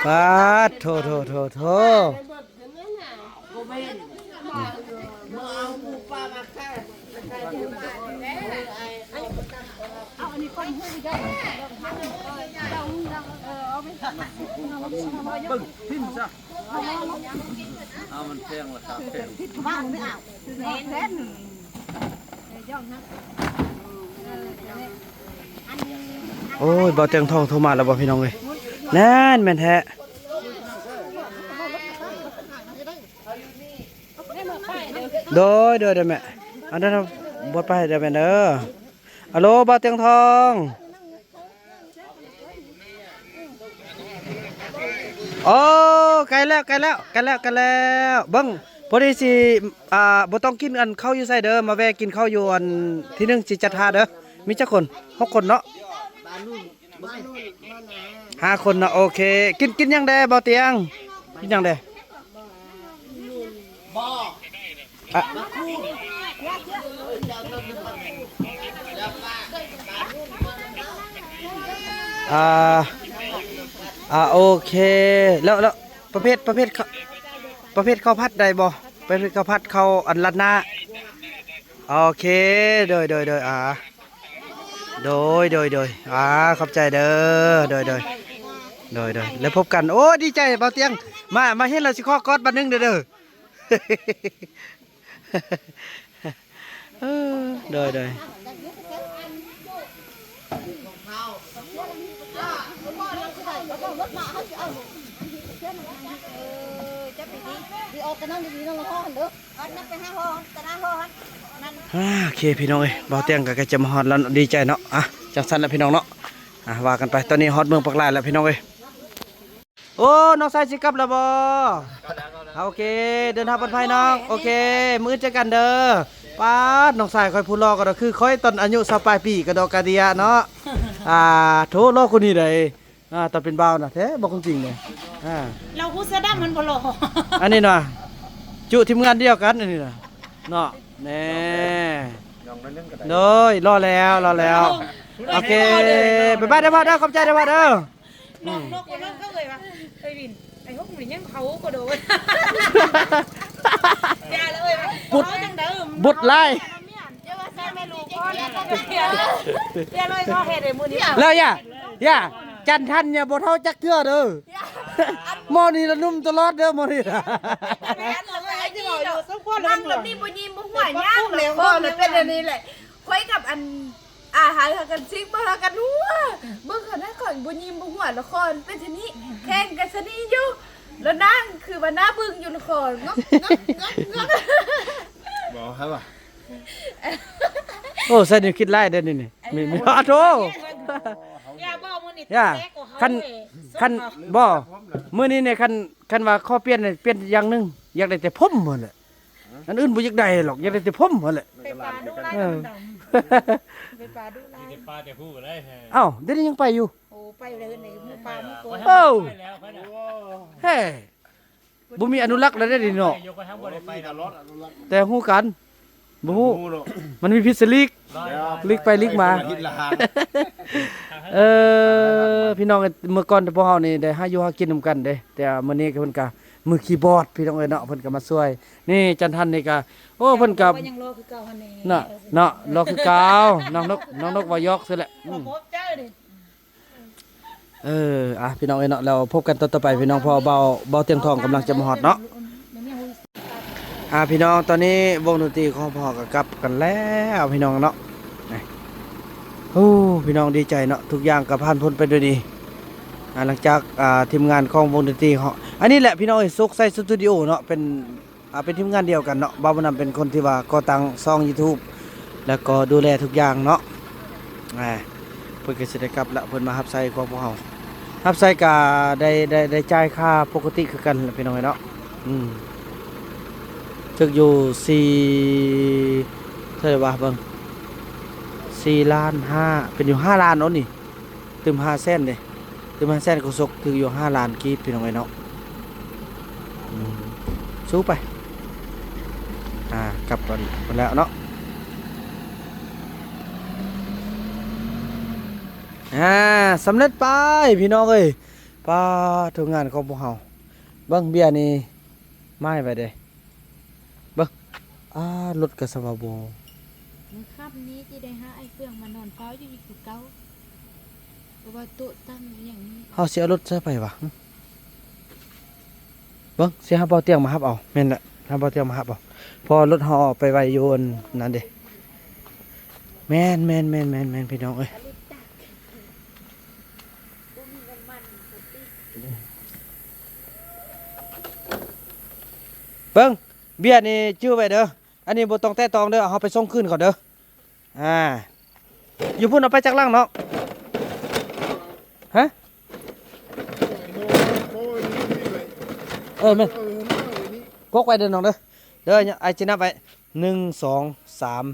ປາດໂທ ໂທ ໂທ ໂທ ເບິ່ງ ຖິ້ມຊະ ເອົາ ມັນແພງ ລາຄາແພງ ໂອ້ຍ ເບົາຕຽງທອງໂທມາແລ້ວບໍ່ພີ່ນ້ອງເອີຍ ນັ້ນແມ່ນແທ້ ໂດຍ ໂດຍ ໂດຍແມ່ ອັນນັ້ນ ບົດໄປເດີແມ່ເດີ ອາໂລ ເບົາຕຽງທອງ ໂອ້ ໃກ້ແລ້ວ ໃກ້ແລ້ວ ໃກ້ແລ້ວ ໃກ້ແລ້ວ ເບິ່ງ ພໍດີຊິ ອ່າ ບໍ່ຕ້ອງກິນອັນເຂົ້າຢູ່ໃສເດີ ມາແວ່ກິນເຂົ້າຢູ່ອັນທີໜຶ່ງຊິຈັດຫາເດີ ມີຈັກຄົນ ຫົກຄົນເນາະ ຫ້າຄົນເນາະ ໂອເຄ ກິນ ກິນຫຍັງແດ່ ເບົາຕຽງ ກິນຫຍັງແດ່? ອ່າ ອ່າ ອ່າ ໂອເຄ ແລ້ວ ແລ້ວປະເພດ ປະເພດ ປະເພດເຂົ້າຜັດໄດ້ບໍ່? ປະເພດເຂົ້າຜັດ ເຂົ້າອັນລາດໜ້າ ໂອເຄ ໂດຍ ໂດຍ ໂດຍ ອ່າ ໂດຍ ໂດຍ ໂດຍ ອ່າ ຂອບໃຈເດີ ໂດຍ ໂດຍ ໂດຍ ໂດຍ ແລ້ວພົບກັນ ໂອ້ ດີໃຈເບົາຕຽງ ມາ ມາເຫັນແລ້ວຊິຂໍກອດບາດໜຶ່ງເດີ ເດີ ເອີ ໂດຍ ໂດຍ ອ່າ ໂອເຄ ພີ່ນ້ອງເອີຍ ເບົາຕຽງກໍໃກ້ຈະມາຮອດແລ້ວ ດີໃຈເນາະ ອ່ະ ຈັ່ງຊັ້ນລະພີ່ນ້ອງເນາະ ອ່ະ ວ່າກັນໄປ ຕອນນີ້ຮອດເມືອງປາກລາຍແລ້ວພີ່ນ້ອງເອີຍ ໂອ້ ນ້ອງຊາຍຊິກັບແລ້ວບໍ່? ໂອເຄ ເດີນທາງປອດໄພນ້ອງ ໂອເຄ ມື້ອື່ນເຈີກັນເດີ ປາດ ນ້ອງຊາຍຂ້ອຍຜູ້ຫຼໍ່ກໍດອກ ຄືຂ້ອຍຕອນອາຍຸຊາວປາຍປີ ກະດອກກະເດຍະເນາະ ອ່າ ໂທ້ ຫຼໍ່ກວ່ານີ້ໃດ ອ່າ ຕອນເປັນບ່າວນະ ແທ້ບໍ່ຄວາມຈິງເດ ອ່າ ລາວຜູ້ເສື້ອດຳມັນບໍ່ຫຼໍ່ ອັນນີ້ນະ ຈຸທີມງານດຽວກັນ ອັນນີ້ນະ ເນາະ ແນ່ ໂດຍ ຫຼໍ່ແລ້ວ ຫຼໍ່ແລ້ວ ໂອເຄ ບາຍບາຍເດີພໍ່ເດີ ຂອບໃຈເດີພໍ່ເດີ ນ້ອງ ນ້ອງ ນ້ອງເອີຍວ່າ ໄອ້ຫົກນີ້ຍັງເຜົາກໍໂດນ. ຢ່າເລີຍ ບົດ ເຮົາຈັ່ງໃດ ບົດຫຼາຍ. ຢ່າວ່າໃສ່ແມ່ລູກກ່ອນ ຢ່າເລີຍ ເຮົາເຮັດໃຫ້ມື້ນີ້ ແລ້ວຢ່າ ຢ່າ ຈັນທັນຢ່າບໍ່ເຖົ້າຈັກເທື່ອເດີ. ໝໍນີ້ລະໜຸ່ມຕະຫຼອດເດີ ໝໍນີ້ນະ. ແມ່ນລະ ນັ່ງແບບນີ້ບໍ່ຍິ້ມບໍ່ຫົວຫຍັງ ລະຄອນມັນເປັນອັນນີ້ແຫຼະ. ຂ້ອຍກັບອັນ ອາ ຫາກັນຊິງ ບໍ່ຫາກັນຫົວ ເບິ່ງຂະໜາດຂ້ອຍບໍ່ຍິ້ມບໍ່ຫົວ ລະຄອນເປັນຊະນີ້ ແຂ່ງກັນຊະນີ້ຢູ່ ລະນາງຄືວ່າໜ້າບຶ້ງຢູ່ ລະຄອນ ງອກໆໆໆ. ບໍ່ໃຫ້ວ່າ ໂອ້ ໃສ່ແນວຄິດຫຼາຍເດ້ນີ້ ນີ້ ມີ ມີ ອ້າໂທ້ ຢ່າບໍ່ມື້ນີ້ ຢ່າ ແຕກກວ່າເຮົາ ຄັນ ເດ້ ຄັນ ບໍ່ ມື້ນີ້ນີ້ ຄັນ ຄັນວ່າຂໍປ່ຽນ ປ່ຽນຢ່າງໜຶ່ງ ຢາກໄດ້ແຕ່ຜົມຫັ້ນແຫຼະ ອັນອື່ນບໍ່ຢາກໄດ້ຫຼອກ ຢາກໄດ້ແຕ່ຜົມຫັ້ນແຫຼະ. ໄປປ່າດຸຫຼາຍ ເອີ ມັນດຳ ໄປປ່າດຸຫຼາຍ ໄປປ່າແຕ່ຮູ້ເລີຍ. ອ້າວ ດຽວນີ້ຍັງໄປຢູ່ ໂອ້ ໄປແລ້ວ ໃນໝູ່ປ່າໝູ່ໂກ ເອີ ໄປແລ້ວ ເອີ ບໍ່ມີອະນຸລັກແລ້ວເດ້ນີ້ເນາະ ແຕ່ຮູ້ກັນ ບໍ່ຮູ້ ມັນມີພິດສະຫຼີກ ຫຼີກໄປຫຼີກມາ. ເອີ ພີ່ນ້ອງເອີຍ ເມື່ອກ່ອນພວກເຮົານີ້ໄດ້ຫາຢູ່ຫາກິນນຳກັນເດ້ ແຕ່ມື້ນີ້ເພິ່ນກະມືຄີບອດ ພີ່ນ້ອງເອີຍເນາະ ເພິ່ນກະມາຊ່ວຍ. ນີ້ຈັນທັນນີ້ກະ ໂອ້ ເພິ່ນກະ ຍັງລໍຄືເກົ່າຫັ້ນແຫຼະ ເນາະ ເນາະ ລໍຄືເກົ່າ. ນ້ອງນົກ ນ້ອງນົກເວົ້າຢອກຊື່ແຫຼະ ອືມ ເອີ ອ່ະ ພີ່ນ້ອງເອີຍເນາະ ແລ້ວພົບກັນຕອນຕໍ່ໄປພີ່ນ້ອງ ເພາະວ່າເບົາ ເບົາຕຽງທອງກຳລັງຈະມາຮອດເນາະ. ອ່າ ພີ່ນ້ອງ ຕອນນີ້ວົງດົນຕີຂອງພວກເຮົາກໍກັບກັນແລ້ວພີ່ນ້ອງເນາະ. ໂອ້ ພີ່ນ້ອງດີໃຈເນາະ ທຸກຢ່າງກໍຜ່ານພົ້ນໄປດ້ວຍດີ. ອ່າ ຫຼັງຈາກ ອ່າ ທີມງານຂອງວົງດົນຕີເຮົາ ອັນນີ້ແຫຼະພີ່ນ້ອງເອີຍ ໂຊກໄຊສະຕູດິໂອເນາະ ເປັນ ອ່າ ເປັນທີມງານດຽວກັນເນາະ ບ່າວບຸນນຳເປັນຄົນທີ່ວ່າກໍ່ຕັ້ງຊ່ອງຢູທູບ ແລ້ວກໍດູແລທຸກຢ່າງເນາະ. ອ່າ ເພິ່ນກໍຊິໄດ້ກັບລະ ເພິ່ນມາຮັບໃຊ້ຂອງພວກເຮົາ ຮັບໃຊ້ກະໄດ້ ໄດ້ ໄດ້ຈ່າຍຄ່າປົກກະຕິຄືກັນແຫຼະພີ່ນ້ອງເອີຍເນາະ. ອືມ ຖືກຢູ່ສີ່ ເທົ່າໃດວະ ເບິ່ງ ສີ່ລ້ານຫ້າ ເປັນຢູ່ຫ້າລ້ານເນາະນີ້. ຕື່ມຫ້າແສນເດ້ ຕື່ມຫ້າແສນກໍສົກ ຖືກຢູ່ຫ້າລ້ານກີບ ພີ່ນ້ອງເອີຍເນາະ. ອືມ ສູ້ໄປ ອ່າ ກັບກັນພຸ້ນແລ້ວເນາະ. ອ່າ ສຳເລັດໄປພີ່ນ້ອງເອີຍ ປ້າໂທ ງານຂອງພວກເຮົາ ເບິ່ງເບຍນີ້ ໝາຍໄວ້ເດ້ ເບິ່ງ ອ່າ ລົດກໍສະວ່າບໍ່ ມື້ຄ່ຳນີ້ຊິໄດ້ຫາອ້າຍເຟືອງມານອນເຝົ້າຢູ່ອີກຄືເກົ່າ ເພາະວ່າໂຕະຕັ່ງອີ່ຫຍັງນີ້ ເຮົາຊິເອົາລົດໃສ່ໃຜວະ? ເບິ່ງ ຊິໃຫ້ບ່າວຕຽງມາຮັບເອົາ ແມ່ນແຫຼະ ໃຫ້ບ່າວຕຽງມາຮັບເອົາ ເພາະວ່າລົດເຮົາເອົາໄປໄວ້ຢູ່ອັນນັ້ນເດ້ ແມ່ນໆໆໆ ພີ່ນ້ອງເອີຍ. ເບິ່ງ ເບຍນີ້ຈື່ໄວ້ເດີ ອັນນີ້ບໍ່ຕ້ອງແຕະຕ້ອງເດີ ເອົາໄປສົ່ງຄືນເຂົາເດີ. ອ່າ ຢູ່ພຸ້ນເອົາໄປຈັກຫຼັງນ້ອງ? ຮະ? ເອີ ແມ່ນ ກົກໄວ້ເດີນ້ອງເດີ ເດີ ອ້າຍຊິນັບໄວ້ ໜຶ່ງ ສອງ ສາມ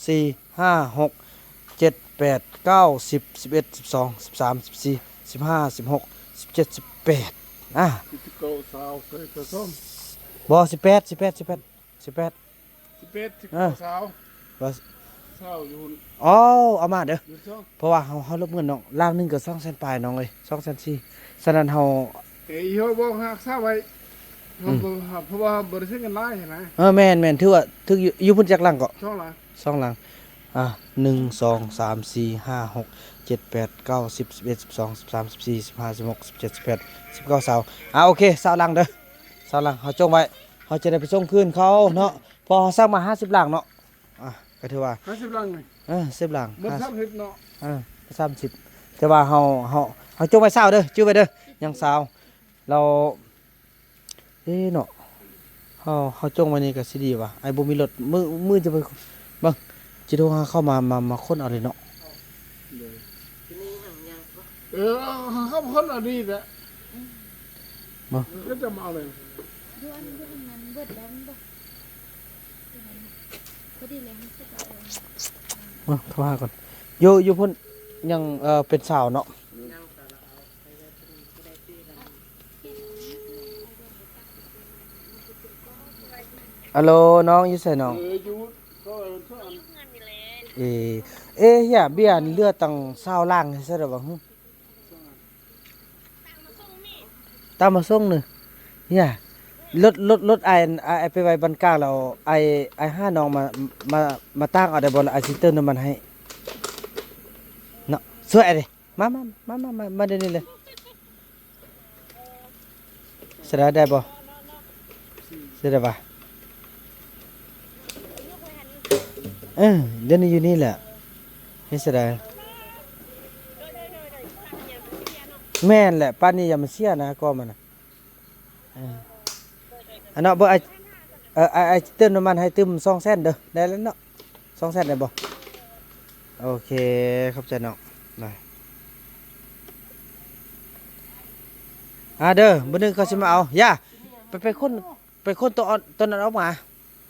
ສີ່ ຫ້າ ຫົກ ເຈັດ ແປດ ເກົ້າ ສິບ ສິບເອັດ ສິບສອງ ສິບສາມ ສິບສີ່ ສິບຫ້າ ສິບຫົກ ສິບເຈັດ ສິບແປດ ອ່າ ສິບເກົ້າ ຊາວ ຊາວສອງ ບໍ່ ສິບແປດ ສິບແປດ ສິບແປດ ສິບແປດ ສິບແປດ ສິບເກົ້າ ຊາວ ວ່າ ຊາວຢູ່ ອໍ ເອົາມາເດີ ເພາະວ່າເຮົາ ເຮົາລົບເງິນນ້ອງ ລ້ານໜຶ່ງກໍສອງແສນປາຍນ້ອງເອີຍ ສອງແສນສີ່ ສະນັ້ນເຮົາ ເອີ ເຮົາບອກຮັກສາໄວ້ ເຮົາ ອືມ ບໍ່ ເຮົາ ເພາະວ່າເຮົາບໍ່ໄດ້ໃຊ້ເງິນຫຼາຍຫັ້ນນະ ເອີ ແມ່ນ ແມ່ນ ຖືວ່າຖືກຢູ່ ຢູ່ພຸ້ນຈັກຫຼັງເກາະ ສອງຫຼັງ ສອງຫຼັງ ອ່າ ໜຶ່ງ ສອງ ສາມ ສີ່ ຫ້າ ຫົກ ເຈັດ ແປດ ເກົ້າ ສິບ ສິບເອັດ ສິບສອງ ສິບສາມ ສິບສີ່ ສິບຫ້າ ສິບຫົກ ສິບເຈັດ ສິບແປດ ສິບເກົ້າ ຊາວ ອ່າ ໂອເຄ ຊາວຫຼັງເດີ ຊາວຫຼັງ ເຮົາຈົ່ງໄວ້ ເຮົາຈະໄດ້ໄປສົ່ງຄືນເຂົາເນາະ ເພາະເຮົາສັ່ງມາຫ້າສິບຫຼັງເນາະ ອ່າ ກໍຖືວ່າ ຫ້າສິບຫຼັງນີ້ ເອີ ສິບຫຼັງ ເບິດ ຫ້າ ສາມສິບເນາະ ເອີ ສາມສິບ ແຕ່ວ່າເຮົາ ເຮົາ ເຮົາຈົ່ງໄວ້ຊາວເດີ ຈື່ໄວ້ເດີ ຍັງຊາວ ແລ້ວ ເອີເນາະ ເຮົາ ເຮົາຈົ່ງໄວ້ນີ້ກໍຊິດີວ່າ ອ້າຍບໍ່ມີລົດ ມື້ ມື້ຈະໄປເບິ່ງ ຈະໂທຫາເຂົາມາ ມາ ມາຂົນເອົາເລີຍເນາະ ເອີ ເຮົາຂົນເອົານີ້ແຫຼະ ມາ ກໍຈະມາເອົາເລີຍ ຢູ່ອັນ ຢູ່ອັນນັ້ນເບິດແລ້ວແມ່ນບໍ່? ພໍດີແລ້ວ ມາ ໂທຫາກ່ອນ ຢູ່ ຢູ່ພຸ້ນຍັງ ເອີ ເປັນຊາວເນາະ. ອາໂຫຼ ນ້ອງຢູ່ໃສນ້ອງ? ເອີ ເອ ເອ ເບຍນີ້ເຫຼືອຕັ້ງຊາວຫຼັງໃຫ້ຊະດອກຫວາຫື? ອື ຕາມມາສົ່ງໜຶ່ງ ເຮີຍ ລົດ ລົດ ລົດອ້າຍ ອ້າຍໄປໄວ້ບ້ານກາງແລ້ວ ອ້າຍ ອ້າຍຫານ້ອງມາ ມາ ມາຕາກເອົາໄດ້ບໍ່ລະ? ອ້າຍຊິເຕີມນ້ຳມັນໃຫ້ເນາະ ຊ່ວຍເດ້. ມາ ມາ ມາ ມາ ມາ ມາດຽວນີ້ເລີຍ. ສະດາ ໄດ້ບໍ່? ສະດາ ວ່າ ເອີ ດຽວນີ້ຢູ່ນີ້ແຫຼະ. ເຮັດຈັ່ງໃດ? ແມ່ນແຫຼະ ປານນີ້ຢ່າມາເສຍນະ ກໍມັນນະ. ເອີ ອັນເນາະ ເບິ່ງ ອ້າຍ ເອີ ອ້າຍ ອ້າຍເຕີມນ້ຳມັນໃຫ້ຕື່ມສອງແສນເດີ ໄດ້ແລ້ວເນາະ ສອງແສນໄດ້ບໍ່? ໂອເຄ ຂອບໃຈນ້ອງ ໄດ້ ອ່າ ເດີ ມື້ໜຶ່ງເຂົາຊິມາເອົາ. ຢ່າ ໄປ ໄປຄົ້ນ ໄປຄົ້ນໂຕອ່ອນ ໂຕນັ້ນອອກມາ.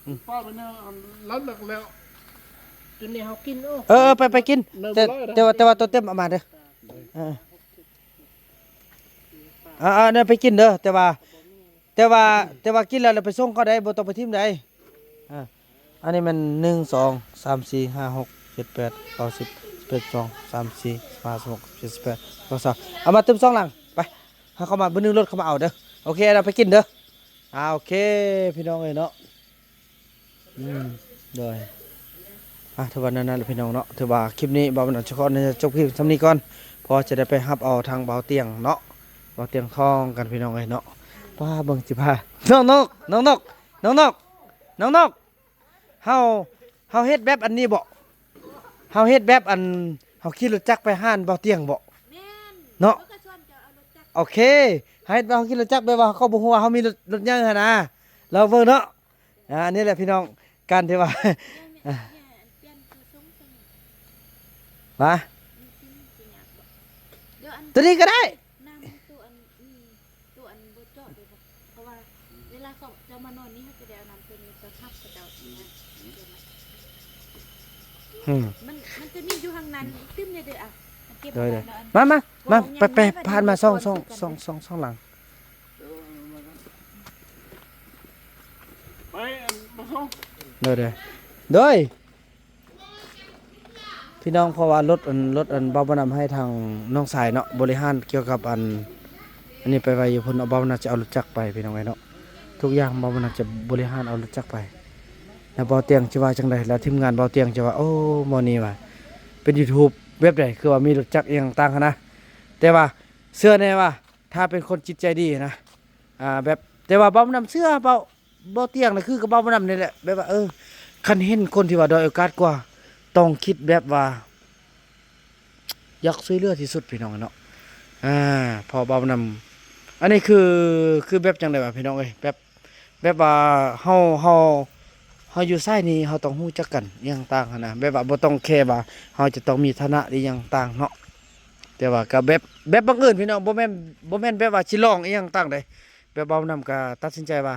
ອືມ ປ້າໄປແນວອັນລັດຫຼັກແລ້ວ ກິນນີ້ເຮົາກິນ. ໂອ້ ເອີ ເອີ ໄປ ໄປກິນ ແຕ່ ແຕ່ວ່າ ແຕ່ວ່າໂຕເຕັມເອົາມາເດີ. ເອີ ເອີ ເອີ ໄປກິນເດີ ແຕ່ວ່າ ແຕ່ວ່າ ແຕ່ວ່າກິນແລ້ວ ແລ້ວໄປສົ່ງເຂົາໄດ້ ບໍ່ຕ້ອງໄປຖິ້ມໃດ. ອ່າ ອັນນີ້ແມ່ນ ໜຶ່ງ ສອງ ສາມ ສີ່ ຫ້າ ຫົກ ເຈັດ ແປດ ເກົ້າ ສິບ ສິບເອັດ ສອງ ສາມ ສີ່ ສິບຫ້າ ສິບຫົກ ສິບເຈັດ ສິບແປດ ສິບເກົ້າ ຊາວ ເອົາມາຕື່ມສອງຫຼັງ ໄປ ຫາເຂົາມາ ມື້ໜຶ່ງລົດເຂົາມາເອົາເດີ. ໂອເຄ ອັນນັ້ນໄປກິນເດີ. ອ່າ ໂອເຄ ພີ່ນ້ອງເອີຍເນາະ ອືມ ໂດຍ ອ່າ ຖືວ່ານັ້ນແຫຼະພີ່ນ້ອງເນາະ ຖືວ່າຄລິບນີ້ບ່າວບຸນນຳຊິຂໍອະນຸຍາດຈົບຄລິບສ່ຳນີ້ກ່ອນ ເພາະວ່າຈະໄດ້ໄປຮັບເອົາທາງບ່າວຕຽງເນາະ ບ່າວຕຽງທອງກັນ ພີ່ນ້ອງເອີຍເນາະ. ປ້າ ເບິ່ງຊິພາ ນ້ອງນົກ ນ້ອງນົກ ນ້ອງນົກ ນ້ອງນົກ ເຮົາ ເຮົາເຮັດແບບອັນນີ້ບໍ? ເຮົາເຮັດແບບອັນ ເຮົາຂີ່ລົດຈັກໄປຮ້ານບ່າວຕຽງບໍ? ແມ່ນ ເນາະ ເຂົາກໍຊວນເຈົ້າເອົາລົດຈັກ. ໂອເຄ ເຮົາເຮັດແບບເຮົາຂີ່ລົດຈັກ ແບບວ່າເຂົາບໍ່ຮູ້ວ່າເຮົາມີລົດ ລົດໃຫຍ່ຫັ້ນນະ ລອງເບິ່ງເນາະ. ອ່າ ອັນນີ້ແຫຼະພີ່ນ້ອງ ການທີ່ວ່າ ແມ່ນ ແມ່ນ ແມ່ນ ປ່ຽນຄືຊົງຕົວນີ້ ຫວາ ມັນຊິ ມັນຊິຍາກບໍ່? ດຽວອັນ ຕົວນີ້ກໍໄດ້ ນ້ຳມັນຕົວອັນ ອືມ ຕົວອັນບໍ່ເຈາະເດ້ບໍ່? ເພາະວ່າເວລາເຂົາເຈົ້າມານອນນີ້ ເຮົາຈະໄດ້ເອົານ້ຳຕົວນີ້ໄປຮັບເຂົາເຈົ້ານະ. ອືມ ມັນ ມັນຈະມີຢູ່ທາງນັ້ນ ຕື່ມແດ່ເດີ ອ່ະ ເກັບໄວ້ແລ້ວ. ມາ ມາ ມາ ໄປ ໄປ ຜ່ານມາສອງ ສອງ ສອງ ສອງ ສອງຫຼັງ. ໄປ ອັນ ມາສົ່ງ ໂດຍ ໂດຍ ໂດຍ ພີ່ນ້ອງ ເພາະວ່າລົດອັນ ລົດອັນ ບ່າວບຸນນຳໃຫ້ທາງນ້ອງຊາຍເນາະ ບໍລິຫານກ່ຽວກັບອັນ ອັນນີ້ໄປໄວ້ຢູ່ພຸ້ນເນາະ. ບ່າວບຸນນຳຈະເອົາລົດຈັກໄປ ພີ່ນ້ອງເອີຍເນາະ ທຸກຢ່າງບ່າວບຸນນຳຈະບໍລິຫານເອົາລົດຈັກໄປ. ແລ້ວບ່າວຕຽງຈະວ່າຈັ່ງໃດ? ແລ້ວທີມງານບ່າວຕຽງຈະວ່າ ໂອ້ ໝໍນີ້ວ່າເປັນຢູທູບແບບໃດ ຄືວ່າມີລົດຈັກອີ່ຫຍັງຕ່າງຫັ້ນນະ. ແຕ່ວ່າເຊື່ອແນ່ວ່າ ຖ້າເປັນຄົນຈິດໃຈດີນະ ອ່າ ແບບ ແຕ່ວ່າບ່າວບຸນນຳເຊື່ອ ບ່າວ ບ່າວຕຽງນະ ຄືກັບບ່າວບຸນນຳນີ້ແຫຼະ ແບບວ່າ ເອີ ຄັນເຫັນຄົນທີ່ວ່າດ້ອຍໂອກາດກວ່າ ຕ້ອງຄິດແບບວ່າຢາກຊ່ວຍເຫຼືອທີ່ສຸດ ພີ່ນ້ອງເນາະ. ອ່າ ເພາະບ່າວບຸນນຳ ອັນນີ້ຄື ຄືແບບຈັ່ງໃດວະ ພີ່ນ້ອງເອີຍ ແບບ ແບບວ່າເຮົາ ເຮົາ ເຮົາຢູ່ສາຍນີ້ ເຮົາຕ້ອງຮູ້ຈັກກັນອີ່ຫຍັງຕ່າງຫັ້ນນະ ແບບວ່າບໍ່ຕ້ອງແຄວ່າເຮົາຈະຕ້ອງມີຖານະອີ່ຫຍັງຕ່າງເນາະ. ແຕ່ວ່າກໍແບບ ແບບບັງເອີນ ພີ່ນ້ອງ ບໍ່ແມ່ນ ບໍ່ແມ່ນແບບວ່າຊິລອງອີ່ຫຍັງຕ່າງໃດ. ແບບບ່າວບຸນນຳກໍຕັດສິນໃຈວ່າ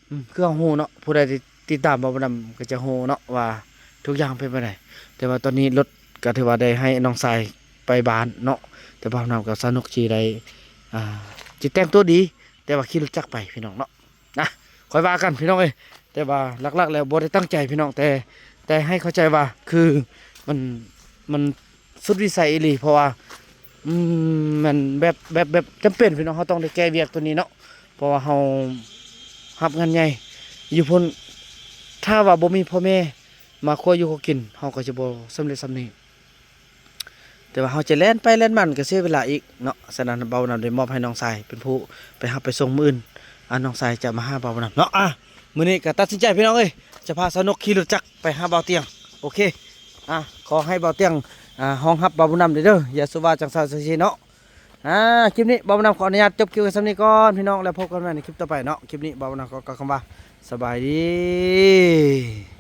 ອືມ ຄືເຮົາຮູ້ເນາະ ຜູ້ໃດທີ່ຕິດຕາມບ່າວບຸນນຳກໍຈະຮູ້ເນາະວ່າທຸກຢ່າງເປັນແບບໃດ. ແຕ່ວ່າຕອນນີ້ລົດກໍຖືວ່າໄດ້ໃຫ້ນ້ອງຊາຍໄປບ້ານເນາະ ແຕ່ບ່າວບຸນນຳກັບສາວນົກຊິໄດ້ ອ່າ ຊິແຕ່ງຕົວດີ ແຕ່ວ່າຂີ່ລົດຈັກໄປ ພີ່ນ້ອງເນາະ. ນະ ຄ່ອຍວ່າກັນ ພີ່ນ້ອງເອີຍ. ແຕ່ວ່າຫຼັກໆແລ້ວບໍ່ໄດ້ຕັ້ງໃຈ ພີ່ນ້ອງ ແຕ່ ແຕ່ໃຫ້ເຂົ້າໃຈວ່າ ຄື ມັນ ມັນສຸດວິໄສອີ່ຫຼີ ເພາະວ່າ ອືມ ມັນແບບ ແບບ ແບບຈຳເປັນ ພີ່ນ້ອງ ເຮົາຕ້ອງໄດ້ແກ້ວຽກຕົວນີ້ເນາະ ເພາະວ່າເຮົາຮັບງານໃຫຍ່ຢູ່ພຸ້ນ. ຖ້າວ່າບໍ່ມີພໍ່ແມ່ມາຄົວຢູ່ຄົວກິນ ເຮົາກໍຈະບໍ່ສຳເລັດສ່ຳນີ້. ແຕ່ວ່າເຮົາຈະແລ່ນໄປແລ່ນມາ ມັນກໍເສຍເວລາອີກເນາະ. ສະນັ້ນ ບ່າວບຸນນຳໄດ້ມອບໃຫ້ນ້ອງຊາຍເປັນຜູ້ໄປຮັບໄປສົ່ງມື້ອື່ນ. ອ່າ ນ້ອງຊາຍຈະມາຫາບ່າວບຸນນຳເນາະ. ອ່າ ມື້ນີ້ກໍຕັດສິນໃຈ ພີ່ນ້ອງເອີຍ ຈະພາສາວນົກຂີ່ລົດຈັກໄປຫາບ່າວຕຽງ. ໂອເຄ ອ່າ ຂໍໃຫ້ບ່າວຕຽງ ອ່າ ຮອງຮັບບ່າວບຸນນຳເດີ ຢ່າສຸວ່າຈັ່ງຊັ້ນຈັ່ງຊີ້ເນາະ. ອ່າ ຄລິບນີ້ບ່າວບຸນນຳຂໍອະນຸຍາດຈົບຄລິບໄວ້ສ່ຳນີ້ກ່ອນ ພີ່ນ້ອງ ແລ້ວພົບກັນໃໝ່ໃນຄລິບຕໍ່ໄປເນາະ. ຄລິບນີ້ບ່າວບຸນນຳຂໍກ່າວຄຳວ່າ ສະບາຍດີ.